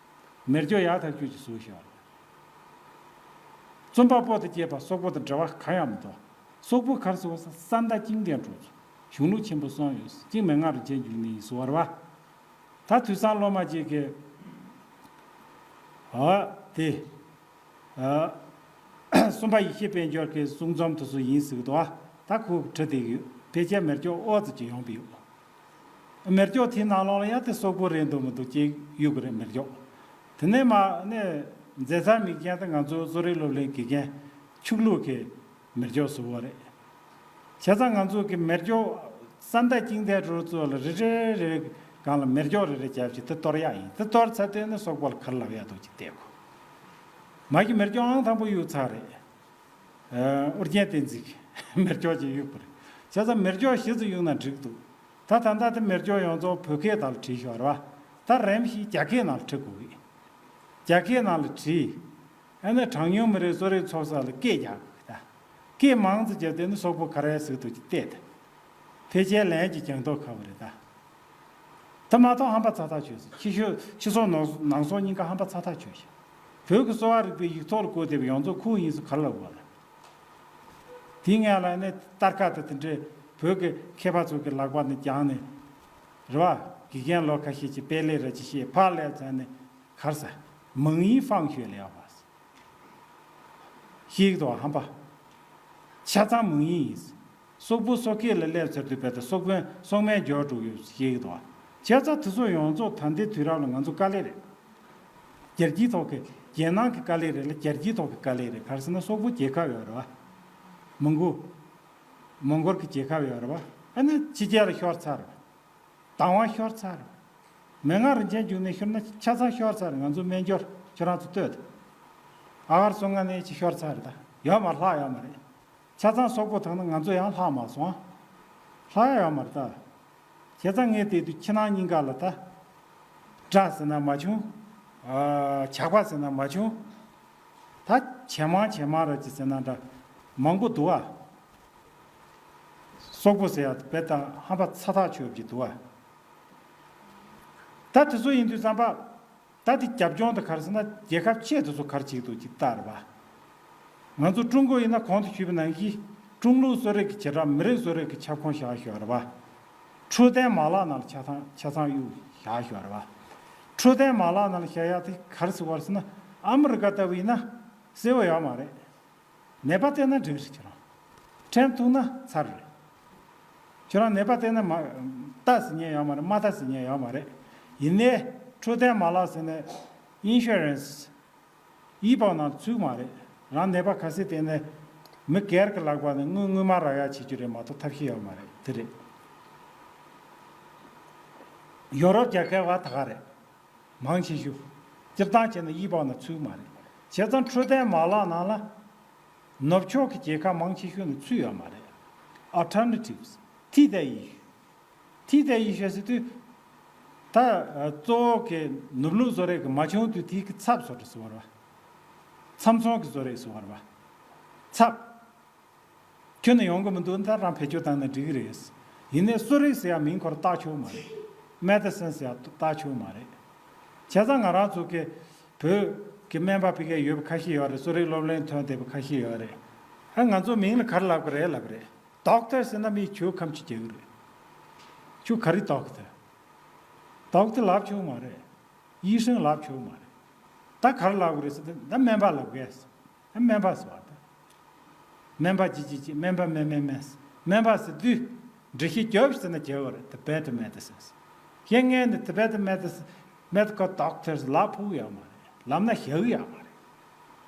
མེ་སྒྱོགས་ཡག་ཐག་ཆོད་ཀྱི་བཟོས་བཞག་རྩོམ་པ་པོ་དང་བཅས་པ་སོག་པོ་དང་འབྲེལ་བ་གང་ཡང་མི་འདུག་སོག་པོ་ག་རེ་ཟེར་བ་ས་ས་མཐའ་ཅིང་ཏེ་འགྲོ་ཚུལ་གཞུང་ལུགས་ཆེན་པོ་གསུམ་ཡོད། གཅིག་མན་ངག་རིན་ཆེན་འབྱུང་གནས་ཡིན་ཟེར་བ་རེད་བ། ད་དུས་སང་སློབ་མ་གཅིག་གིས། ཨ། དེ། ཨ། གསུམ་པ་ཡེ་ཤེས་དཔལ་འབྱོར་གྱི་གསུང་རྩོམ་དེ་ཚོ་ཡིན་ཟེར་གི་འདུག་ཨ། ད་ཁོ་བྲི་བསྡད་ཀྱི་ཡོད། ཕལ་ཆེར་མེ་སྒྱོགས་ཨོ་ཙི་ཅིག་ཡོང་གི་ཡོད། མེ་སྒྱོགས་དེའི་ནང་ལོགས་ལ་ཡང་དེ་སོག་པོ་རེད་འདུག་མི་འདུག་ཅིག་གཡུག་གི་རེད་མེ་སྒྱོགས། དེ་ནས་མ་ནས་མཛད་བྱ་མིག་རྒྱན་དེ་ང་ཚོ་གསོ་རིག་སློབ་གླིང་དགེ་རྒན་ཕྱུག་ལུགས་ཀྱི་མེ་སྒྱོགས་བཟོ་བ་རེད། བྱས་ཙང་ང་ཚོ་གི་མེ་སྒྱོགས་ས་མཐའ་ཅིང་ཏེ་འགྲོ་ཚུལ་ལ་རེ་རེ་རེ་རེ་སྒང་ལ་མེ་སྒྱོགས་རེ་རེ་བརྒྱབ་བྱས་དེ་གཏོར་ཡག་ཡིན། དེ་གཏོར་ཚར་དུས་ནི་སོག་པོ་ལ་ག་རེ་ལབ་ཡག་འདུག་ཅིག་བལྟས་གོ། མ་གི་མེ་སྒྱོགས་ཨང་དང་པོ་གཡུག་ཚར་རེད། ཨོ་རྒྱན་བསྟན་འཛིན་གྱིས་མེ་སྒྱོགས་ཅིག་གཡུག་པ་རེད། བྱས་ཙང་མེ་སྒྱོགས་གཞི་ཙམ་གཡུག་ན་འགྲིག་འདུག་ད་ད་ལྟ་དེ་མེ་སྒྱོགས་ཡོངས་རྫོགས་བོད་སྐད་དག་ལ་བྲིས་ཤག་རེད་བ། ད་རིམ་བཞིན་རྒྱ་སྐད་ནང་ལ་བྲི་དགོས་ཀྱི། རྒྱ་སྐད་ནང་ལ་བྲིས། ཨ་ནི་གྲངས་ཉུང་མི་རིགས་གསོ་རིག་ཚོགས་ས་ལ་སྐད་རྒྱག་དགོས་ད། སྐད་མང་ཙམ་རྒྱབ་དེ་ནི་སོག་པོ་ག་རེ་ཟེར་འདུག་ཅིག་བལྟས་ཏེ། ཕལ་ཆེར་ལན་གྱི་རྒྱང་ཐོག་ཁ་བ་རེད་ད། ད་མ་གཏོགས་ཧམ་པ་ཚ་ཐག་ཆོད་ཟེར། ཕྱི་ཤོག་ཕྱི་སོག་ནང་ནང་སོག་གཉིས་ཀ་ཧམ་པ་ཚ་ཐག་ཆོད་ཤག་བོད་ཀྱི་གསོ་བ་རིག་པའི་ཡིག་ཐོག་ལ་བཀོད་བསྡད་པའི་ཡོངས་རྫོགས་ཁུངས་ཡིན་ཟེར་ག་རེ་ལབ་དགོས་ལ། དེའི་སྔོན་ལ་ནི་སྟར་ཀ་དང་དེ་འདྲའི་བོད་ཀྱི་མཁས་པ་ཚོ་གི་ལག་པ་ནས་བརྒྱངས་ནས། རེད་བ། དགེ་རྒན་ལོ་ཁ་ཤས་ཀྱིས་དཔེ་ལེགས་ར་ཅིག་བཤད། ཕར་སླེབས་ཚར་ནས་ག་རེ་ཟེར། མང་ཡིན་ཧྥང་ཞོས་ལེ་ཡོད་པ། ཤེས་ཀྱི་འདུག་བ་ཧམ་པ། ཆ་ཚང་མང་ཡིན་ཡིན། སོག་པོ་སོག་སྐད་ལ་སླེབས་ཚར་དུས་བལ་དང་སོག་པོའི་སོག་མའི་འགྱུར་བ་འགྲོ་ཡོད་ཤེས་ཀྱི་འདུག་བ། བྱས་ཙང་དེ་ཚོ་ཡོངས་རྫོགས་ད་ལྟའི་དུས་རབས་ལ་ང་ཚོ་དཀའ་ལས་རེད། རྒྱལ་སྤྱིའི་ཐོག་གི་རྒྱལ་ནང་གི་དཀའ་ལས་རེད་ལ་རྒྱལ་སྤྱིའི་ཐོག་གི་དཀའ་ལས་རེད། ག་རེ་ཟེར་ན་སོག་པོ་རྒྱལ་ཁབ་ཡོད་རེད་བ། མོང་གོ་མོང་གོལ་གྱི་རྒྱལ་ཁབ་ཡོད་རེད་བ། ཨ་ནི་ཕྱི་རྒྱལ་ལ་ཤོར་ཚར་རེད། དང་བ་ཤོར་ཚར་རེད། མན་ངག་རིན་ཆེན་བརྒྱུད་ནས་ཤོར་ན་ཆ་ཚང་ཤོར་ཚར་རེད། ང་ཚོ་སྨན་སྦྱོར་ཁྱོད་རང་ཚོ་ལྟོས་ད། ཨ་གར་སོ་ལྔ་ནས་ཅིག་ཤོར་ཚར་རེད་ད། ཡོད་མ་རེད། ལྷག་ཡོད་མ་རེད། ཆ་ཚང་སོག་པོ་ཐང་ན་ང་ཚོ་ཡང་ལྷག་མ་སོང་། ལྷག་ཡོད་མ་རེད་ད། བྱས་ཙང་ངས་བལྟས་དུས་ཁྱེད་རང་གཉིས་ཀ་ལ་ད། དགྲ་ཟེར་ན་མ་བྱུང་། ཨ། ཇག་པ་ཟེར་ན་མ་བྱུང་། ད་ཇེ་མང་ཇེ་མང་ར་ཅིག་ཟེར་ན་འདྲ། མང་པོ་འདུག་ཨ། སོག་པོ་ཟེར་ཡ་དེ་དཔེ་ད་ཧམ་པ་ཚ་ཐག་ཆོད་ཀྱི་འདུག་ཨ། ད་དེ་ཚོ་ཡིན་དུས་ཙམ་པ། ད་དེ་རྒྱབ་ལྗོངས་དེ་ག་རེ་ཟེར་ན་རྒྱལ་ཁབ་ཆེ་དེ་ཚོ་ག་རེ་བྱེད་ཀྱི་འདུག་ཅིག་ལྟ་རེད་པ། ང་ཚོ་ཀྲུང་གོ་ཡིན་ན་གོང་དུ་ཞུས་པ་ནང་བཞིན་ཀྲུང་ལུགས་གསོ་རིག་གི་བྱེ་བྲག་མི་རིགས་གསོ་རིག་གི་ཁྱབ་ཁོངས་བཞག་ཡོད་རེད་པ། འཕྲོད་བསྟེན་མ་ལག་ནང་ལ་ཆ་ཚང་ཆ་ཚང་གཡུག་བཞག་ཡོད་རེད་པ། འཕྲོད་བསྟེན་མ་ལག་ནང་ལ་བཞག་ཡ་དེ་ག་རེ་ཟེར་བ་རེད་ཟེར་ན་ཨ་མི་རི་ཀ་ལྟ་བུ་ཡིན་ན་གསལ་བོ་ཡོད་མ་རེད། ནད་པ་བསྟེན་ན་འགྲིག་རེད་ཁྱོད་རང་། ཁྲེམ་ཐུག་ན་ཚར་རེད། ཁྱོད་རང་ནད་པ་བསྟེན་ན་མ། ལྟ་ཟེར་མཁན་ཡོད་མ་རེད། མ་ལྟ་ཟེར་མཁན་ཡོད་མ་རེད། ཡིན་ནའི་འཕྲོད་བསྟེན་མ་ལག་ཟེར་ནས་ཨིན་ཤུ་རན་སི་ཡི་པའོ་ནང་ཚུད་མ་རེད། རང་ནད་པ་ག་ཚད་བསྟེན་ནས་མི་སྒེར་གྱི་ལག་པ་ནས་དངུལ་དངུལ་སྨར་རག་ཡ་བྱེད་རྒྱུ་རེད་མ་གཏོགས་ཐབས་ཤེས་ཡོད་མ་རེད། དེ་རེད། ཡོ་རོབ་རྒྱལ་ཁབ་བ་ད་ག་རེད། མང་ཆེ་ཤོས། སྤྱིར་བཏང་བྱས་ན་ཡི་པའོ་ནང་ཚུད་མ་རེད། བྱས་ཙང་འཕྲོད་བསྟེན་མ་ལག་ནང་ལ། ནུབ་ཕྱོགས་ཀྱི་རྒྱལ་ཁབ་མང་ཆེ་ཤོས་ནི་ཚུད་ཡོད་མ་རེད། Alternatives། ཐིག་དེ་ཡིན། ཐིག་དེ་ཡིན་ཤོད་ཟེར་དུས། ད་གཙོ་བོ་གི་ནུབ་ལུགས་བཟོ་རིག་གི་མ་བྱུང་དུས་དེའི་གི་ཚབ་བཟོ་འདྲ་ཟེར་བ་རེད་བ། ཚབ་མཚོན་གྱི་བཟོ་རིག་ཟེར་བ་རེད་བ། ཚབ། ཁྱོན་ནས་ཡོང་གི་མི་འདུག་ད་རང་བེད་སྤྱོད་བཏང་ན་འགྲིག་གི་རེད། ཡིན་ནའི་གསོ་རིག་ཟེར་ཡ་མིང་ཁོ་རང་བཏགས་ཆོག་མ་རེད། Medicine་ཟེར་ཡ་བཏགས་ཆོག་མ་རེད། བྱས་ཙང་ང་རང་ཚོ་གི་བོད་ཀྱི་སྨན་པ་ཕ་གིར་ཡོད་པ་ཁ་ཤས་ཡོད་རེད། གསོ་རིག་སློབ་གླིང་ཐོན་བསྡད་པ་ཁ་ཤས་ཡོད་རེད། ཨ་ང་ཚོ་མིང་ལ་ག་རེ་ལབ་གི་རེད་ལབ་རེད། Doctor་ཟེར་ན་མི་ཁྱོད་ཁམས་ཆུ་རྒྱག་གི་རེད། ཁྱོད་ག་རེ་Doctor། Doctor་ལབ་ཆོག་མ་རེད། ཡིད་སྲིང་ལབ་ཆོག་མ་རེད། ད་ག་རེ་ལབ་གི་རེད་ཟེར་ཏེ་ད་སྨན་པ་ལབ་གས། སྨན་པ་ཟེར་བ་ད། སྨན་པ་ཅི་ཅི་ཅི་སྨན་པ་སྨན་སྨན་སྨན། སྨན་པ་ཟེར་དུས། འགྲེལ་བཤད་རྒྱབ་ཟེར་ན་རྒྱལ་བ་རེད། The Tibetan medicines། ཡང་ངས་འདི་Tibetan medicine medical doctors་ལབ་ཕོད་ཡོད་མ་རེད། ལབ་ན་བཞག་ཡོད་མ་རེད།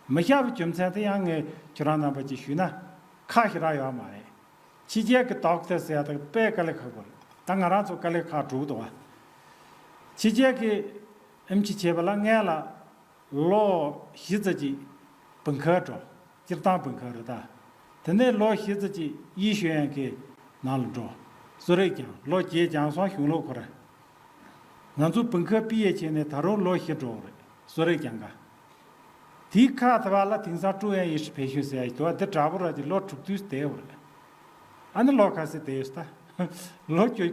མི་བཞག་པའི་རྒྱུ་མཚན་དེ་ཡང་ངས་ཁྱེད་རང་རྣམ་པ་ཅིག་ཞུས་ན་ཁག་ཞེ་དྲག་ཡོད་མ་རེད། ཕྱི་རྒྱལ་གྱི་Doctor་ཟེར་ཡ་དེ་དཔེ་དཀའ་ལས་ཁག་པོ་རེད། ད་ང་རང་ཚོ་དཀའ་ལས་ཁག་འགྲོ་གི་འདུག་བ། ཕྱི་རྒྱལ་གྱི་ཨེམ་ཆི་བྱས་པ་ལ་སྔོན་ལ་ལོ་བཞི་ཙམ་ཅིག་本科་འགྲོ། སྤྱིར་བཏང་本科་རེད་ད། དེ་ནས་ལོ་བཞི་ཙམ་ཅིག་医学院་གི་ནང་ལ་འགྲོ། གསོ་རིག་སྦྱངས། ལོ་བརྒྱད་སྦྱངས་སོང་། གཞུང་ལུགས་ཁོ་ར། ང་ཚོ本科毕业་བྱས་ནས་ད་རུང་ལོ་བཞི་འགྲོ་གི་རེད། གསོ་རིག་སྦྱང་ག་དེའི་ཁག་དེ་བ་ལ་དེང་སང་住院医师培训་ཟེར་ཡ་ཞིག་འདུག་བ། འདི་འདྲ་པོ་ར་ཅིག་ལོ་དྲུག་བདུན་བསྡད་ཡོད་རེད། ཨ་ནི་ལོ་ག་ཚོད་བསྡད་ཡོད་ད། ལོ་བཅུ།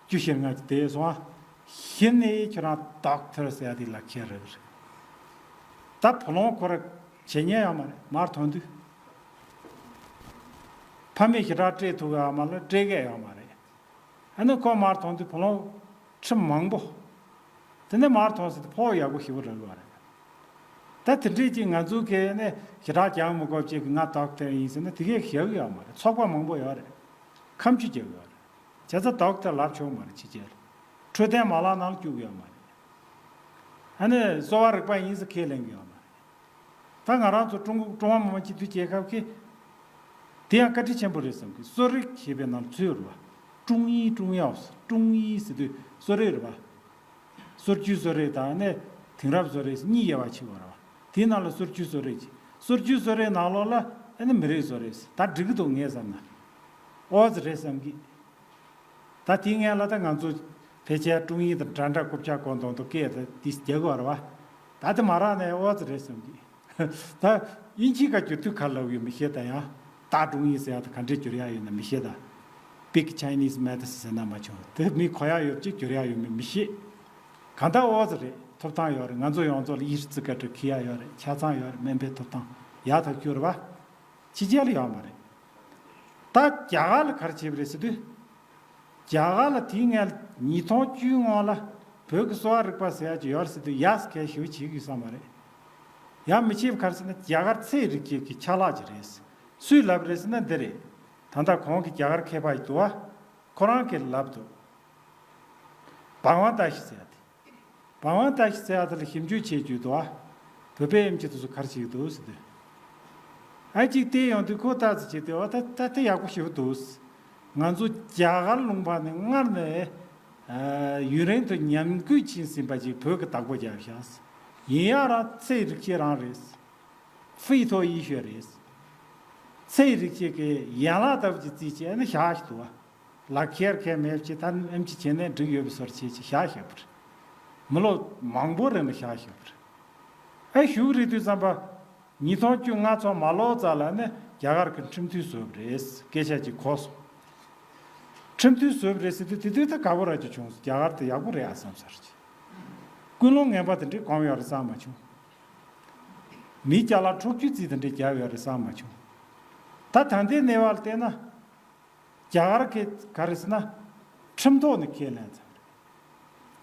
བཅུ་ཞེ་ལྔ་ཅིག་བསྡད་སོང་ཨ། གཞི་ནས་ཁྱོད་རང་Doctor་ཟེར་ཡ་དེ་ལག་ཁྱེར་རེད། ད་བུ་ལོན་ཁོ་ར་བྱེད་ཉན་ཡོད་མ་རེད། མར་ཐོན་དུས། ཕ་མས་ཞེ་དྲག་སྤྲད་ཐུབ་ཡོད་མ་རེད། སྤྲད་མཁན་ཡོད་མ་རེད། ཨ་ནི་ཁོ་མར་ཐོན་དུས་བུ་ལོན་ཁྲི་མང་པོ། དེ་ནས་མར་ཐོན་ཟེར་དུས་ཕོགས་ཡག་པོ་ཞེ་པོ་རག་གི་ཡོད་རེད། ད་དེ་འདྲས་ཅིག་ང་ཚོ་གིས་ནི་ཞེ་དྲག་སྦྱང་མི་དགོས་ཅིག་ང་Doctor་ཡིན་ཟེར་ན་དེ་གས་ཞེ་གི་ཡོད་མ་རེད། ཚོགས་པ་མང་པོ་ཡོད་རེད། ཁ་མཆུ་རྒྱག་གི་ཡོད་རེད། བྱས་ཙང་Doctor་ལབ་ཆོག་མ་རེད། ཕྱི་རྒྱལ་ལ་འཕྲོད་བསྟེན་མ་ལག་ནང་ལ་བཅུག་གི་ཡོད་མ་རེད། ཨ་ནི་གསོ་བ་རིག་པ་ཡིན་ཟེར་ཁས་ལེན་གི་ཡོད་མ་རེད། ད་ང་རང་ཚོ་ཀྲུང་གོ་ཀྲུང་ཧྭ་མི་དམངས་སྤྱི་མཐུན་རྒྱལ་ཁབ་ཀྱི་དེ་ཡང་བཀའ་དྲིན་ཆེན་པོ་རེད་བསམ་གི། གསོ་རིག་ཞེས་པའི་ནང་ཚུད་ཡོད་རེད་བ། ཀྲུང་ཨི་ཀྲུང་ཡའོ་ཀྲུང་ཨི་ཟེར་དུས་གསོ་རིག་རེད་བ། སོ་བཅུད་གསོ་རིག་དང་ནི་དེང་རབས་གསོ་རིག་གཉིས་དབྱེ་བ་ཕྱེ་བ་རེད་བ། དེའི་ནང་ལ་སོ་བཅུད་གསོ་རིག་ཅིག་སོ་བཅུད་གསོ་རིག་ནང་ལོགས་ལ་ཨ་ནི་མི་རིགས་གསོ་རིག་ཟེར་ད་འགྲིག་གི་འདུག་ངས་བསམ་ན། ཨོ་ཙི་རེད་བསམ་གི། ད་དེའི་སྔོན་ལ་ད་ང་ཚོ་ཕལ་ཆེར་ཀྲུང་ཨིན་དང་འདྲ་འདྲ་རྐུབ་ཀྱག་གོ་མདོག་མདོག་སྐད་དེ་དེ་རྒྱག་གི་ཡོད་རེད་བ། ད་དེ་མ་རག་ནས་ཨོ་ཙི་རེད་བསམ་གི། ད་དབྱིན་ཇིའི་ཁ་བསྒྱུར་དུས་ག་ལབ་ཡོད་མི་ཤེས། ད་ཡང་ད་ཀྲུང་ཡིན་ཟེར་ཡ་ད་ག་འདྲས་བསྒྱུར་ཡ་ཡོད་ན་མི་ཤེས། ད་Big Chinese Medicine ཟེར་ན་མ་བྱུང་། དེ་མི་གོ་ཡ་ཡོད་ཅིག་བསྒྱུར་ཡ་ཡོད་མེད་མི་ཤེས། གང་ལྟར་ཨོ་ཙི་རེད། ཐོབ་ཐང་ཡོད་རེད། ང་ཚོ་ཡོངས་རྫོགས་ལ་ཨི་ཧྲི་ཙི་ཀ་ཏྲི་ཁི་ཡ་ཡོད་རེད། ཆ་ཚང་ཡོད་རེད། སྨན་པའི་ཐོབ་ཐང་ཡག་ཐག་ཆོད་རེད་བ། ཕྱི་རྒྱལ་ལ་ཡོད་མ་རེད། ད་རྒྱ་གར་ལ་ག་རེ་བྱས་པ་རེད་ཟེར་དུས། རྒྱ་གར་ལ་དེའི་སྔོན་ལ་ཉིས་སྟོང་བཅུའི་སྔོན་ལ་བོད་ཀྱི་གསོ་བ་རིག་པ་ཟེར་ཡ་ཅིག་ཡོད་རེད་ཟེར་དུས་ཡ་སི་གལ་ཞེ་པོ་བྱེད་ཀྱི་ཡོད་ས་མ་རེད། ཡ་མི་བྱེད་པ་ག་རེ་ཟེར་ན་རྒྱ་གར་ཚེ་རིག་བྱེད་ཀྱི་ཆ་ལག་ཅིག་རེད། སུས་ལབ་རེད་ཟེར་ན་འདི་རེད། ད་ལྟ་གོང་གི་རྒྱ་གར་མཁས་པ་ཡི་འདུག་བ། ཁོ་རང་གིས་ལབ་འདུག་བང་བ་ཏ་ཤི་ཟེར་ཡ་དེ། བང་བ་ཏ་ཤི་ཟེར་ཡ་དེ་ལ་ཞིབ་འཇུག་བྱེད་རྒྱུ་འདུག་བ། བོད་པའི་ཨེམ་ཆི་དེ་ཚོ་ག་རེ་བྱེད་ཀྱི་འདུག་ཟེར་དུས། ཨ་གཅིག་བལྟས་ཡོང་དུས་ཁོ་ལྟ་ཙམ་བྱས་དུས་ཨ་ད་ད་དེ་ཡག་པོ་ཞེ་པོ་འདུག་ང་ཚོ་རྒྱ་གར་ལུང་པ་ནས་སྔར་ནས་ཨ་ཡུན་རིང་དུ་ཉམས་རྒུད་ཕྱིན་ཟིན་པ་ཅིག་བོད་ཀྱི་བདག་པོ་རྒྱབ་ཤག་ཡིན་ཡང་རང་ཚེ་རིག་བྱེད་རང་རེད། ཧྥི་ཐོ་ཡི་ཤོད་རེད། ཚེ་རིག་བྱེད་ཀྱི་ཡན་ལག་ལྟ་བུ་ཅིག་རྩིས་བྱས་ནས་བཞག་ཞིག་འདུག་བ། ལག་ཁྱེར་ཁས་མེད་བྱས་ད་ཨེམ་ཆི་བྱས་ནས་འགྲིག་ཡོད་པའི་བཟོ་འདྲ་བྱས་ཅིག་བཞག་བཞག་པ་རེད། མི་ལོ་མང་པོ་རིང་ལ་བཞག་བཞག་པ་རེད། ཨེ་གཞུག་རེད་དུས་ཙམ་པ། ཉིས་སྟོང་བཅོ་ལྔ་ཚོ་མ་ལོག་ཙམ་ལ་ནི་རྒྱ་གར་གྱི་ཁྲིམས་མཐུན་བཟོས་པ་རེད། སྐད་ཆ་ཅིག་གོ་སོང་། ཁྲིམས་མཐུན་བཟོས་པ་རེད་ཟེར་དུས་དེ་དུས་ད་དགའ་པོ་ར་ཅིག་བྱུང་སོང་། རྒྱ་གར་དེ་ཡག་པོ་རེད་ཨ་བསམ་ས་རེད། ཀུན་སློང་ངན་པ་དེ་འདྲས་གོམས་ཡོད་རེད་བསམ་མ་བྱུང་། མིའི་ཅ་ལག་འཕྲོག་རྒྱུའི་རྩིས་དེ་འདྲས་བརྒྱབ་ཡོད་རེད་བསམ་མ་བྱུང་། ད་ད་ལྟའི་གནས་བབ་ལ་བལྟས་ན། རྒྱ་གར་གྱི་ག་རེ་ཟེར་ན། ཁྲིམས་ཐོག་ནས་ཁས་ལེན་ཚར་རེད།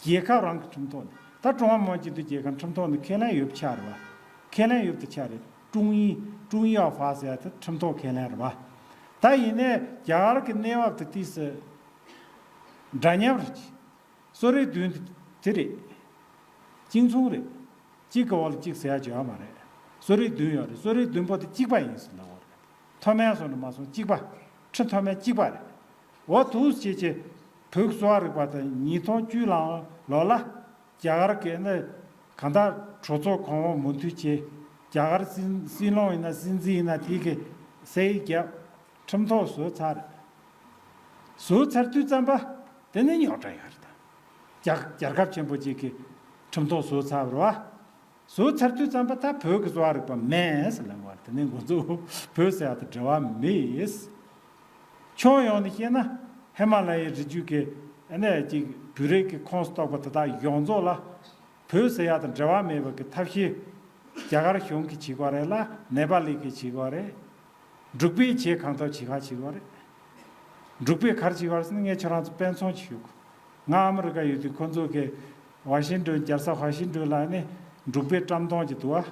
རྒྱལ་ཁབ་རང་གི་ཁྲིམས་ཐོག་ནས། ད་ཀྲུང་ཧྭ་མི་དམངས་སྤྱི་མཐུན་རྒྱལ་ཁབ་ཁྲིམས་ཐོག་ནས་ཁས་ལེན་ཡོད་པ་ཆགས་རེད་བ། ཁས་ལེན་ཡོད་པ་ཆགས་རེད། ཀྲུང་དབྱི་ཀྲུང་དབྱི་ཨོ་ཧྥ་ཟེར་ཡ་དེ་ཁྲིམས་ཐོག་ཁས་ལེན་རེད་བ། ད་ཡིན་ནའི་རྒྱ་གར་གྱི་གནས་བབ་དེ་ཏིས་འདྲ་མཉམ་རེད། གསོ་རིག་བདུན་དེ་རེད། གཅིག་མཚུངས་རེད། གཅིག་གི་འོག་ལ་གཅིག་ཟེར་ཡ་བྱེད་ཡ་མ་རེད། གསོ་རིག་བདུན་ཡོད་རེད། གསོ་རིག་བདུན་པོ་དེ་གཅིག་པ་ཡིན་ཟེར་ལབ་ཡོད་རེད། མཐོ་དམན་སོང་ནས་མ་སོང་གཅིག་པ། ཁྲི་མཐོ་དམན་གཅིག་པ་རེད། འོ་ཐུགས་རྗེ་ཆེ། བོད་གསོ་བ་རིག་པ་དང་ཉིས་སྟོང་བཅུ་ལ་ལོ་ལ་རྒྱ་གར་གྱི་ནི་གང་ལྟར་གྲོས་ཚོགས་གོང་འོག་མུ་མཐུད་བྱས། རྒྱ་གར་སྲིད་སྲིད་བློན་ཡིན་ན་སྲིད་འཛིན་ཡིན་ན་དེ་གི་སའི་རྒྱབ་ཁྲིམས་ཐོག་བཟོས་ཚར། བཟོས་ཚར་དུས་ཙམ་པ་དེ་ནི་རྙོག་དྲ་ཡོད་རེད་ད། རྒྱ་རྒྱལ་ཁབ་ཆེན་པོ་གཅིག་གི་ཁྲིམས་ཐོག་བཟོས་ཚར་བ་རེད་བ། བཟོས་ཚར་དུས་ཙམ་པ་ད་བོད་ཀྱི་གསོ་བ་རིག་པ་མེད་ཟེར་ལབ་པ་རེད། དེ་ནས་ང་ཚོ་བོད་ཟེར་ཡ་དང་འབྲེལ་བ་མེད། ཕྱོགས་ཡོངས་ནས་བཤད་ན་ཧི་མ་ལ་ཡའི་རི་རྒྱུད་ཀྱི་ཨ་ནི་ཅིག་བོད་རིགས་ཀྱི་ཁོངས་སུ་གཏོགས་པ་དེ་དག་ཡོངས་རྫོགས་ལ་བོད་ཟེར་ཡ་དང་འབྲེལ་བ་མེད་པ་གི་ཐབས་ཤེས་རྒྱ་གར་གཞུང་གིས་བྱེད་ཀྱི་ཡོད་རེད་ལ་ནེ་པ་ལི་གིས་བྱེད་ཀྱི་ཡོད་རེད། འབྲུག་པས་བྱེད་གང་ཐུབ་བྱེད་ག་བྱེད་ཀྱི་ཡོད་རེད། འབྲུག་པས་ག་རེ་བྱེད་ཀྱི་ཡོད་རེད་ཟེར་ན་ངས་ཁྱོད་རང་ཚོ་དཔེ་མཚོན་ཅིག་ཞུ་དགོས། ང་ཨ་མི་རི་ཀ་ཡོད་དུས་ཁོ་ཚོ་གིས་ཝ་ཤིང་ཏོན་རྒྱལ་ས་ཝ་ཤིང་ཏོན་ལ་ནི་འབྲུག་པའི་བཀྲམ་སྟོན་ཅིག་འདུག་བ།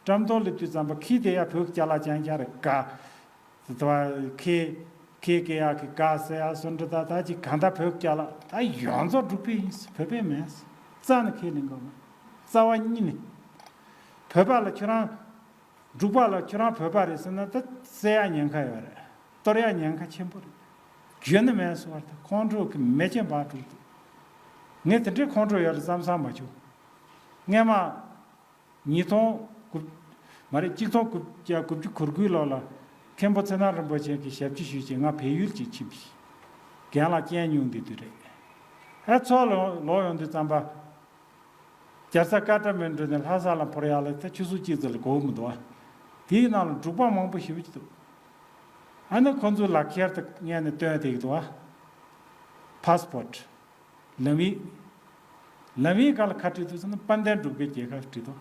བཀྲམ་སྟོན་སླེབས་དུས་ཙམ་པ་ཁྱི་དེ་ཡ་བོད་ཀྱི་ཅ་ལག་རྐྱང་རྐྱང་རེད་ག་ད་ཁྱི་ཁྱི་སྐྱེ་ཡག་གི་ག་ཟེར་ཡ་སོ་འདྲ་ད་ད་ཅིག་གང་ལྟར་བོད་ཀྱི་ཅ་ལག་ད་ཡོངས་རྫོགས་འབྲུག་པའི་ཡིན་ཟེར། བོད་པའི་མིན་ཟེར། རྩ་ནས་ཁས་ལེན་གྱི་མེད། རྩ་བ་ཉིད་ནས། བོད་པ་ལ་ཁྱོད་རང་འབྲུག་པ་ལ་ཁྱོད་རང་བོད་པ་རེད་ཟེར་ན་ད་བསད་ཡ་ཉེན་ཁ་ཡོད་རེད། གཏོར་ཡ་ཉེན་ཁ་ཆེན་པོ་རེད། རྒྱུན་ནས་མེད་སོང་བར་ད་ཁོང་ཁྲོ་གི་མེ་ལྕེ་འབར་འགྲོ་འདུག་ངས་དེ་འདྲའི་ཁོང་ཁྲོ་ཡོད་རེད་བསམ་བསམ་མ་བྱུང་། སྔས་མ་ཉིས་སྟོང་དགུ། མ་རེད། གཅིག་སྟོང་དགུ་བརྒྱ་དགུ་བཅུ་གོ་དགུའི་ལོ་ལ་མཁན་པོ་ཚེ་རིང་རིན་པོ་ཆེ་གི་ཞབས་ཕྱི་ཞུས་བྱས་ང་བལ་ཡུལ་ཅིག་ཕྱིན་པ་ཞིག་རྒན་ལགས་རྐྱེན་སྙུང་བསྡད་དུས་རེད། ཨ་ཚོ་ལོག་ལོག་ཡོང་དུས་ཙམ་པ། རྒྱལ་ས་ཀ་ཏ་མན་གྲུ་ནས་ལྷ་ས་ལ་འཕུར་ཡག་ལ་ད་ཆུ་ཚོད་གཅིག་ཙམ་ལས་འགོར་མི་འདུག་ཨ། དེའི་ནང་ལ་འབྲུག་པ་མང་པོ་ཞེ་པོ་ཅིག་འདུག་ཨ་ནི་ཁོ་ཚོའི་ལག་ཁྱེར་དེ་སྔས་ནས་སྟོན་བསྡད་ཀྱི་འདུག་ཨ། ཕ་སི་པོར་ཊི། ལམ་ཡིག་ལམ་ཡིག་སྒང་ལ་ག་བྲིས་འདུག་ཟེར་ན་དཔལ་ལྡན་འབྲུག་པའི་རྒྱལ་ཁབ་བྲིས་འདུག་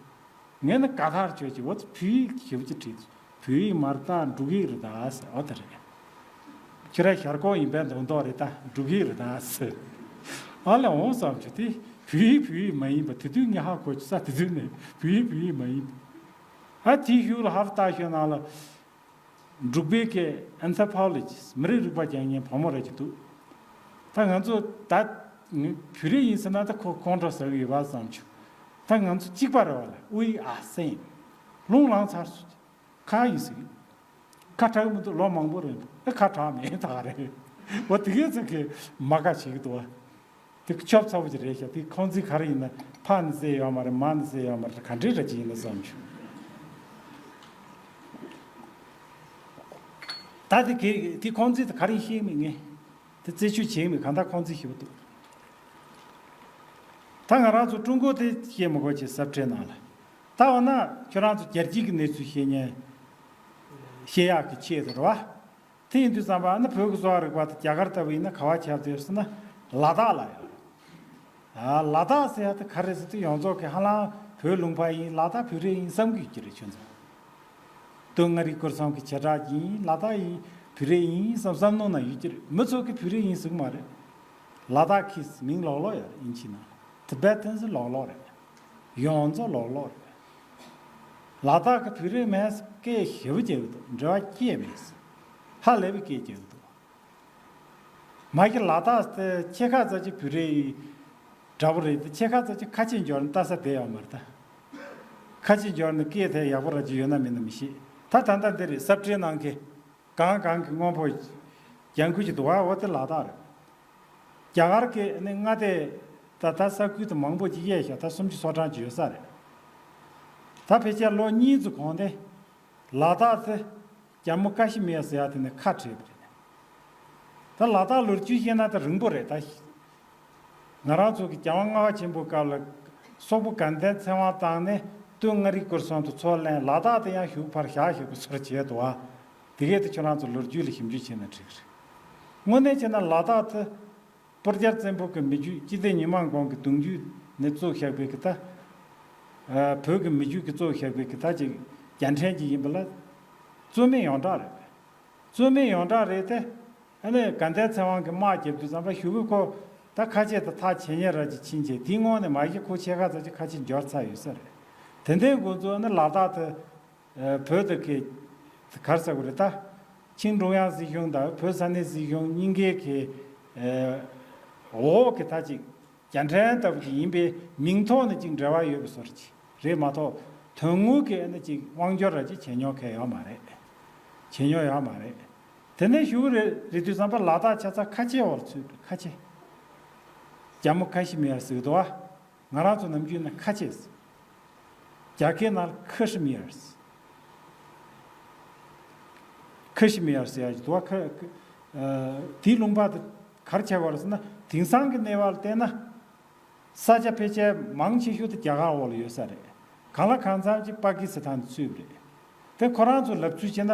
ངས་ནི་དགའ་ཐག་ཆོད་ཀྱི། འོ་ཙི་བོད་ཡིག་ཞེ་པོ་ཅིག་བྲིས་འདུག་བོད་ཡིག་མ་རེད་ད་འབྲུག་ཡིག་རེད་ད་ཟེར། འོ་དེ་རེད། ཁྱེད་རང་ཞར་ཁོག་ཡིན་པའི་མདོག་མདོག་རེད་ད་འབྲུག་ཡིག་རེད་ད་ཟེར། ཨ་ལས་འོང་བསམ་བྱུང་། དེ་བོད་ཡིག་བོད་ཡིག་མ་ཡིན་པ་དེ་དུས་ངས་ཧ་གོ་ཅི་ས། དེ་དུས་ནས་བོད་ཡིག་བོད་ཡིག་མ་ཡིན་པ། ཨ་དེའི་གཞུག་ལ་ཧབ་སྟ་ཤོད་ནང་ལ། འབྲུག་པའི་གི་Anthropologist མི་རིགས་རིག་པ་སྦྱང་མཁན་བུ་མོ་རེ་ཅིག་འདུག་ད་ང་ཚོ་ད་ངི་བོད་རིགས་ཡིན་ཟེར་ན་ད་ཁོ་ཁོང་ཁྲོ་ཟ་གི་ཡོད་པ་བསམ་བྱུང་། ད་ང་ཚོ་གཅིག་པ་རེད་བ་ལ། We are same. རླུང་ལངས་ཚར་སོང་། ཁ་ཡིན་ཟེར་གི། ཁ་གྲག་གི་མི་འདུག་ལོ་མང་པོ་རེད་འདུག་ཨེ་ཁ་གྲག་མེད་ད་ག་རེད། འོ་དེ་གས་ཚོ་གི་མ་དགའ་བྱེད་ཀྱི་འདུག་བ། དེ་ཆོབ་ཚ་པོ་ཅིག་རེད་ཤག་དེ་ཁོང་ཚོས་ག་རེ་ཡིན་ན་ཕ་ནི་བསད་ཡོད་མ་རེད། མ་ནི་བསད་ཡོད་མ་རེད། ག་འདྲའི་ར་ཅིག་ཡིན་ན་བསམ་བྱུང་། ད་དེ་གས་དེ་ཁོང་ཚོས་ད་ག་རེ་ཤེས་མེད། ངས་དེ་རྩད་གཅོད་བྱེད་མེད། གང་ལྟར་ཁོང་ཚོས་ཤེས་པ་འདུག་ད་ང་རང་ཚོ་ཀྲུང་གོ་དེ་ཤེས་མི་དགོས་ཀྱི་ཟབ་ཁྲའི་ནང་ལ། ད་འོ་ན་ཁྱོད་རང་ཚོ་རྒྱལ་སྤྱིའི་གི་གནས་ཚུལ་ཤེས་ཉན་ཤེས་ཡག་གི་ཆེད་དུ་རེད་བ། དེ་ཡིན་དུས་ཙམ་པ་ཨ་ནི་བོད་ཀྱི་གསོ་བ་རིག་པ་དང་རྒྱ་གར་ལྟ་བུ་ཡིན་ན་ག་བ་ཁྱབ་བསྡད་ཡོད་ཟེར་ན་ལ་དྭགས་ལ་ཡོད། ཨ་ལ་དྭགས་ཟེར་ཡ་དེ་ག་རེ་ཟེར་དུས་ཡོངས་རྫོགས་ཀྱི་ཧ་ལམ་བོད་ལུང་པ་ཡིན་ལ་དྭགས་བོད་རིགས་ཡིན་བསམ་གྱི་ཡོད་ཀྱི་རེད་ཁྱོད་ཚོ། སྟོད་མངའ་རིས་སྐོར་གསུམ་གྱི་བྱེ་བྲག་ཡིན་ལ་དྭགས་ཡིན་བོད་རིགས་ཡིན་བསམ་བསམ་མནོ་ན་ཡོད་ཀྱི་རེད། མི་ཚོ་གི་བོད་རིགས་ཡིན་ཟེར་གི་མ་རེད། ལ་དྭགས་ཁིས་མིང་ལོག་ལོག་ཡོད་རེད། ཨིན་ཇི་ནང་Tibetans་ལོག་ལོག་རེད། ཡོངས་རྫོགས་ལོག་ལོག་རེད། ལ་དྭགས་ཀྱི་བོད་རིགས་མེད་སྐད་ཞེ་པོ་རྒྱག་གི་འདུག་འབྲེལ་བ་སྐྱེས་མེད། ཧ་ལས་པའི་སྐད་རྒྱག་གི་འདུག་མ་གི་ལ་དྭགས་དེ་ཕྱེད་ཀ་ཙམ་ཅིག་བོད་རིགས་འདྲ་པོ་རེད་དེ་ཕྱེད་ཀ་ཙམ་ཅིག་ཁ་ཆེ་འབྱོར་ནས་ལྟ་ས་བསྡད་ཡོད་མ་རེད་ད། ཁ་ཆེ་འབྱོར་ནས་སྐད་དེ་ཡག་པོ་ར་ཅིག་ཡོད་ན་མེད་ན་མི་ཤེས། ད་ད་ལྟ་འདི་རེད་སབ་ཁྲའི་ནང་གི་གང་གང་གི་སྔོན་པོ་ལྗང་ཁུ་ཅིག་འདུག་ཨ། འོ་དེ་ལ་དྭགས་རེད། རྒྱ་གར་གྱི་ནི་མངའ་སྡེ་ད་ད་ས་ཁུལ་དུ་མང་པོ་ཅིག་དབྱེ་ཤག་ད་སུམ་ཅུ་སོ་གྲངས་ཅིག་ཡོད་ས་རེད། ད་ཕལ་ཆེར་ལོ་གཉིས་ཙམ་གོང་དེ་ལ་དྭགས་དེ་ཇམ་མུ་ཀ་ཤི་མིར་ཟེར་ཡ་དེ་ནས་ཁ་བྲལ་བ་རེད། ད་ལ་དྭགས་ལོ་རྒྱུས་བཤད་ན་ད་རིང་པོ་རེད་ད། ང་རང་ཚོ་གི་རྒྱལ་དབང་ལྔ་པ་ཆེན་པོའི་སྐབས་ལ་སོག་པོ་དགའ་ལྡན་ཚེ་དབང་བཏང་ནས་སྟོད་མངའ་རིས་སྐོར་གསུམ་དུ་ཚུར་ལེན། ལ་དྭགས་དེ་ཡང་ཞུགས་ཕར་བཞག་ཞེས་པའི་ཚུལ་བྱས་འདུག་ཨ། དེ་གས་དེ་ཁྱོད་རང་ཚོ་ལོ་རྒྱུས་ལ་ཞིབ་འཇུག་བྱས་ན་འགྲིག་གི་རེད། དངོས་གནས་བྱས་ན་ལ་དྭགས་དེ་སྤུར་རྒྱལ་བཙན་པོ་གི་མི་རྒྱུད་སྤྱི་ཟླ་ཉི་མ་གོང་གི་གདུང་རྒྱུད་ནས་བཙུགས་བཞག་པའི་གི་ད། ཨ་བོད་ཀྱི་མི་རྒྱུད་ཀྱི་བཙུགས་བཞག་པའི་གི་ད་ཅིག་རྒྱལ་ཕྲན་ཅིག་ཡིན་པ་ལ་རྩོད་མེད་ཡོངས་གྲགས་རེད། རྩོད་མེད་ཡོངས་གྲགས་རེད་དེ། ཨ་ནི་དགའ་ལྡན་ཚེ་དབང་གིས་དམག་རྒྱབ་དུས་ཙམ་པ་ཞུ་གི་ཁོ་ད་ཁ་ཆེ་དང་ཐག་ཇེ་ཉེ་ར་ཅིག་ཕྱིན་རྗེས་དེའི་སྔོན་ནས་མ་གཞི་ཁོ་ཕྱེད་ཀ་ཙམ་ཅིག་ཁ་ཆེ་འབྱོར་ཚར་ཡོད་ས་རེད། དེ་འདྲའི་འགོ་འཛུགས་ཨ་ནི་ལ་དྭགས་དེ་བོད་དུ་གི་གར་ས་གོ་རེད་ད། ཆིང་ཀྲུང་དབྱང་སྲིད་གཞུང་དང་བོད་ས་གནས་སྲིད་གཞུང་གཉིས་ཀའི་གི་འོག་གི་ད་ཅིག་རྒྱལ་ཕྲན་ལྟ་བུ་ཅིག་ཡིན་པའི་མིང་ཐོག་ནས་ཅིག་འབྲེལ་བ་ཡོད་པའི་བཟོ་འདྲ་ཅིག་རེད་མ་གཏོགས་དོན་དངོས་ཀྱི་ཨ་ནི་ཅིག་དབང་སྒྱུར་ར་ཅིག་བྱེད་མྱོང་གལ་ཡོད་མ་རེད། བྱེད་མྱོང་ཡོད་མ་རེད། དེ་ནས་ཞུ་གི་རེད་རེད་དུས་ཙམ་པ་ལ་དྭགས་ཆ་ཚང་ཁ་ཆེ་བར་ཚུད་ཁ་ཆེ། ཇམ་མུ་ཀ་ཤི་མིར་ཟེར་གི་འདུག་ཨ། ང་རང་ཚོ་ནམ་རྒྱུན་ནས་ཁ་ཆེ་ཟེར། རྒྱ་སྐད་ནང་ཁ་ཤི་མིར་ཟེར། ཁ་ཤི་མིར་ཟེར་ཡ་ཅིག་འདུག་ཨ། ཁ་ཁ་ཨ་དེའི་ལུང་པ་དེ་གར་ཆགས་པ་རེད་ཟེར་ན་དེང་སང་གི་གནས་བབ་ལ་བལྟས་ན། ས་ཆ་ཕལ་ཆེར་མང་ཆེ་ཤོས་དེ་རྒྱ་གར་འོག་ལ་ཡོད་ས་རེད། གང་ལ་གང་འཚམ་ཅིག་པ་ཀི་སི་ཐན་ཚུད་པ་རེད། དེ་ཁོ་རང་ཚོ་ལབ་ཚུལ་བྱས་ན།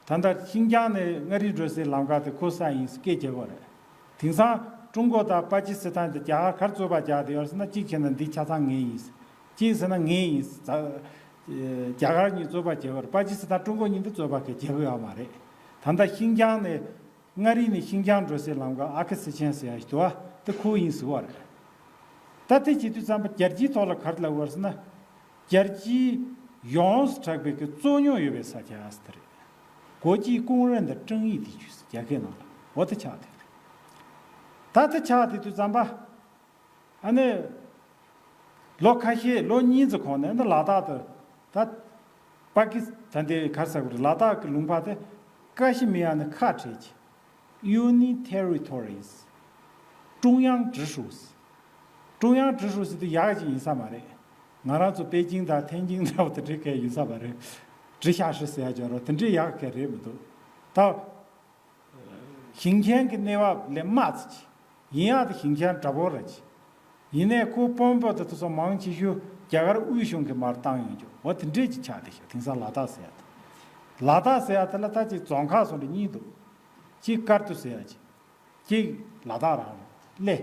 ད་ལྟ་ཤིན་ཅང་ནས་མངའ་རིས་འགྲོ་སའི་ལམ་ཁ་དེ་ཁོ་ས་ཡིན་སྐད་རྒྱག་གི་རེད། དེང་སང་ཀྲུང་གོ་དང་པ་ཀི་སི་ཐན་དེ་རྒྱ་གར་གར་རྩོད་པ་རྒྱག་དེ་ཡོད་ཟེར་ན་གཅིག་བྱས་ན་འདི་ཆ་ཚང་ངའི་ཡིན། གཅིག་ཟེར་ན་ངའི་ཡིན། རྒྱ་གར་གཉིས་རྩོད་པ་རྒྱག་གི་རེད། པ་ཀི་སི་ཐན་ཀྲུང་གོ་གཉིས་འདི་རྩོད་པ་ག་རྒྱག་གི་ཡོད་མ་རེད། ད་ལྟ་ཤིན་ཅང་ནས། མངའ་རིས་ནས་ཤིན་ཅང་འགྲོ་སའི་ལམ་ཁ་ཨ་ཁུ་སི་ཆེན་ཟེར་ཡ་ཞིག་འདུག་བ། དེ་ཁོ་ཡིན་ཟེར་བ་རེད། ད་དེ་བྱེད་དུས་ཙམ་པ་རྒྱལ་སྤྱིའི་ཐོག་ལ་ག་རེ་ལབ་དགོས་ཟེར་ན། རྒྱལ་སྤྱིའི་ཡོངས་སུ་གྲགས་པའི་གི་རྩོད་རྙོག་ཡོད་པའི་ས་ཆ་ཟེར་དེ་རེད། 国际公认的争议地区ཟེར་རྒྱ་སྐད་ནང་ལ་འོ་དེ་ཆགས་དེ་རེད། ད་དེ་ཆགས་དེ་དུས་ཙམ་པ། ཨ་ནི། ལོ་ཁ་ཤས་ལོ་གཉིས་ཙམ་གོང་ནས་ཨ་ནི་ལ་དྭགས་དུ་ད། པ་ཀི་ད་འདི་ག་རེ་ཟེར་དགོས་རེད། ལ་དྭགས་ཀྱི་ལུང་པ་དེ་ཀ་ཤི་མི་ཡ་ནི་ཁ་བྲལ་གྱི། Union Territories། ཀྲུང་དབྱང་直属། ཀྲུང་དབྱང་直属ཟེར་དུས་ཡག་ཅིག་ཡིན་ས་མ་རེད། ང་རང་ཚོ་པེ་ཅིང་དང་ཐེན་ཅིང་འདྲ་བོ་དེ་འདྲའི་གལ་ཡིན་ས་མ་རེད། 直辖市ཟེར་ཡ་འབྱོར་རོ་དེ་འདྲའི་ཡག་གལ་རེད་མི་འདུག་ད། ཞིང་ཆེན་གྱི་གནས་བབ་ལས་དམའ་ཙམ་ཅིག་ཡིན་ཡག་དེ་ཞིང་ཆེན་འདྲ་པོ་ར་ཅིག་ཡིན་ནའི་ཁོ་དཔོན་པོ་དེ་ཚོ་མང་ཆེ་ཤོས་རྒྱ་གར་དབུས་གཞུང་གིས་མར་བཏང་ཡོང་རྒྱུ་འོ་དེ་འདྲས་ཅིག་ཆགས་བསྡད་ཤག་དེང་སང་ལ་དྭགས་ཟེར་ཡ་དེ། ལ་དྭགས་ཟེར་ཡ་དེ་ལ་ད་ཅིག་རྫོང་ཁག་སོགས་ལ་གཉིས་འདུག་གཅིག་ཀར་ཏུ་ཟེར་ཡ་ཅིག་གཅིག་ལ་དྭགས་རང་ལ་གླེ།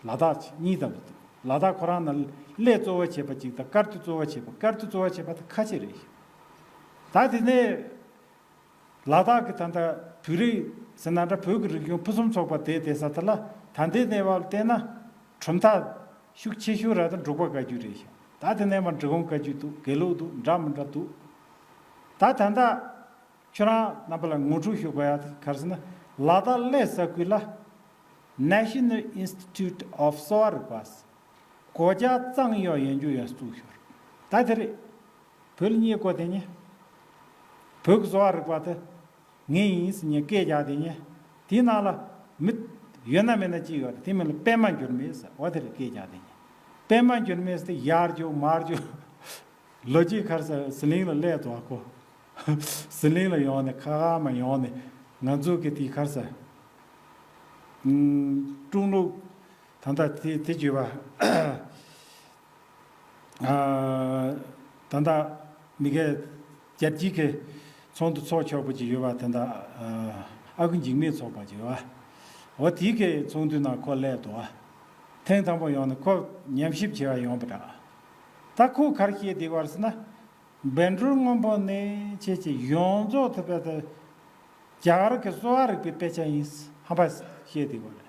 ལ་དྭགས་ཅིག་གཉིས་ཙམ་འདུག་ལ་དྭགས་ཁོ་རང་ན་གླེ་གཙོ་བོ་བྱེད་པ་གཅིག་དང་ཀར་ཏུ་གཙོ་བོ་བྱེད་པ་ཀར་ཏུ་གཙོ་བོ་བྱེད་པ་དེ་ཁ་ཆེ་རེད་ཤག་ད་དེ་ནས། ལ་དྭགས་ཀྱི་ད་ལྟ་བོད་རིགས་ཟེར་ན་འདྲ་བོད་ཀྱི་རིག་གཞུང་ཕུན་སུམ་ཚོགས་པ་དེ་དེ་ས་དེ་ལ་ད་ལྟའི་གནས་བབ་ལ་བལྟས་ན་གྲུབ་མཐའ་ཤུགས་ཆེ་ཤོས་ར་དང་འབྲུག་པ་བཀའ་བརྒྱུད་རེད་ཤག་ད་དེ་ནས་མར་འབྲི་གུང་བཀའ་བརྒྱུད་འདུག་དགེ་ལུགས་འདུག་འདྲ་མི་འདྲ་འདུག་ད་ད་ལྟ་ཁྱོད་རང་རྣམ་པ་ལ་ངོ་སྤྲོད་ཞུ་དགོས་ཡ་དེ་ག་རེ་ཟེར་ན་ལ་དྭགས་གླེ་ས་ཁུལ་ལ་National Institute of Sowa Rigpa། 国家藏药研究院 བཙུགས་ཤོར། ད་དེ་རེད། བོད་ལ་རྙེད་དགོས་དེ་ཉེ། བོད་ཀྱི་གསོ་བ་རིག་པ་དེ་ངའི་ཡིན་ཟེར་ཉེ་སྐད་རྒྱག་དེ་ཉེ། དེའི་ནང་ལ་མི་ཡོད་ན་མེད་ན་གཅིག་ཡོད་རེད། དེ་མིང་ལ་པད་མ་འགྱུར་མེད་ཟེར་འོ་དེ་རེད་སྐད་རྒྱག་དེ་ཉེ། པད་མ་འགྱུར་མེད་ཟེར་དེ་ཡར་རྒྱུག་མར་རྒྱུག་ལོ་རྒྱུས་ག་རེ་ཟེར་ཟི་ལིང་ལ་སླེབས་འདུག་ཨ་ཁོ། ཟི་ལིང་ལ་ཡོང་ནས་ཁ་ཁ་མ་ཡོང་ནས་ང་ཚོ་གི་དེ་ག་རེ་ཟེར། ཀྲུང་ལུགས་ད་ལྟ་དེ་དེ་བརྗོད་པ། ཨ། ད་ལྟ་མི་གའི་རྒྱལ་སྤྱིའི་གི་ཚོགས་འདུ་ཚོགས་ཆོག་པ་ཅིག་ཡོད་པ། དེ་འདྲ་ཨ་ཁུ་འཇིགས་མེད་ཚོགས་པ་ཅིག་ཡོད་པ། འོ་དེའི་གི་ཚོགས་འདུའི་ནང་ཁོ་སླེབས་འདུག་པ། ཐེངས་དང་པོ་ཡོང་ནས་ཁོ་ཉམས་ཞིབ་བྱེད་པར་ཡོང་པ་འདྲ། ད་ཁོ་ག་རེ་བཤད་བསྡད་པ་རེད་ཟེར་ན། བཻ་ཌཱུརྱ་སྔོན་པོ་ནས་ཁྱེད་ཀྱི་ཡོངས་རྫོགས་ཐུབ་པ་དེ་རྒྱ་གར་གྱི་གསོ་བ་རིག་པའི་དཔེ་ཆ་ཡིན་ཧམ་པ་བཤད་བསྡད་པ་རེད།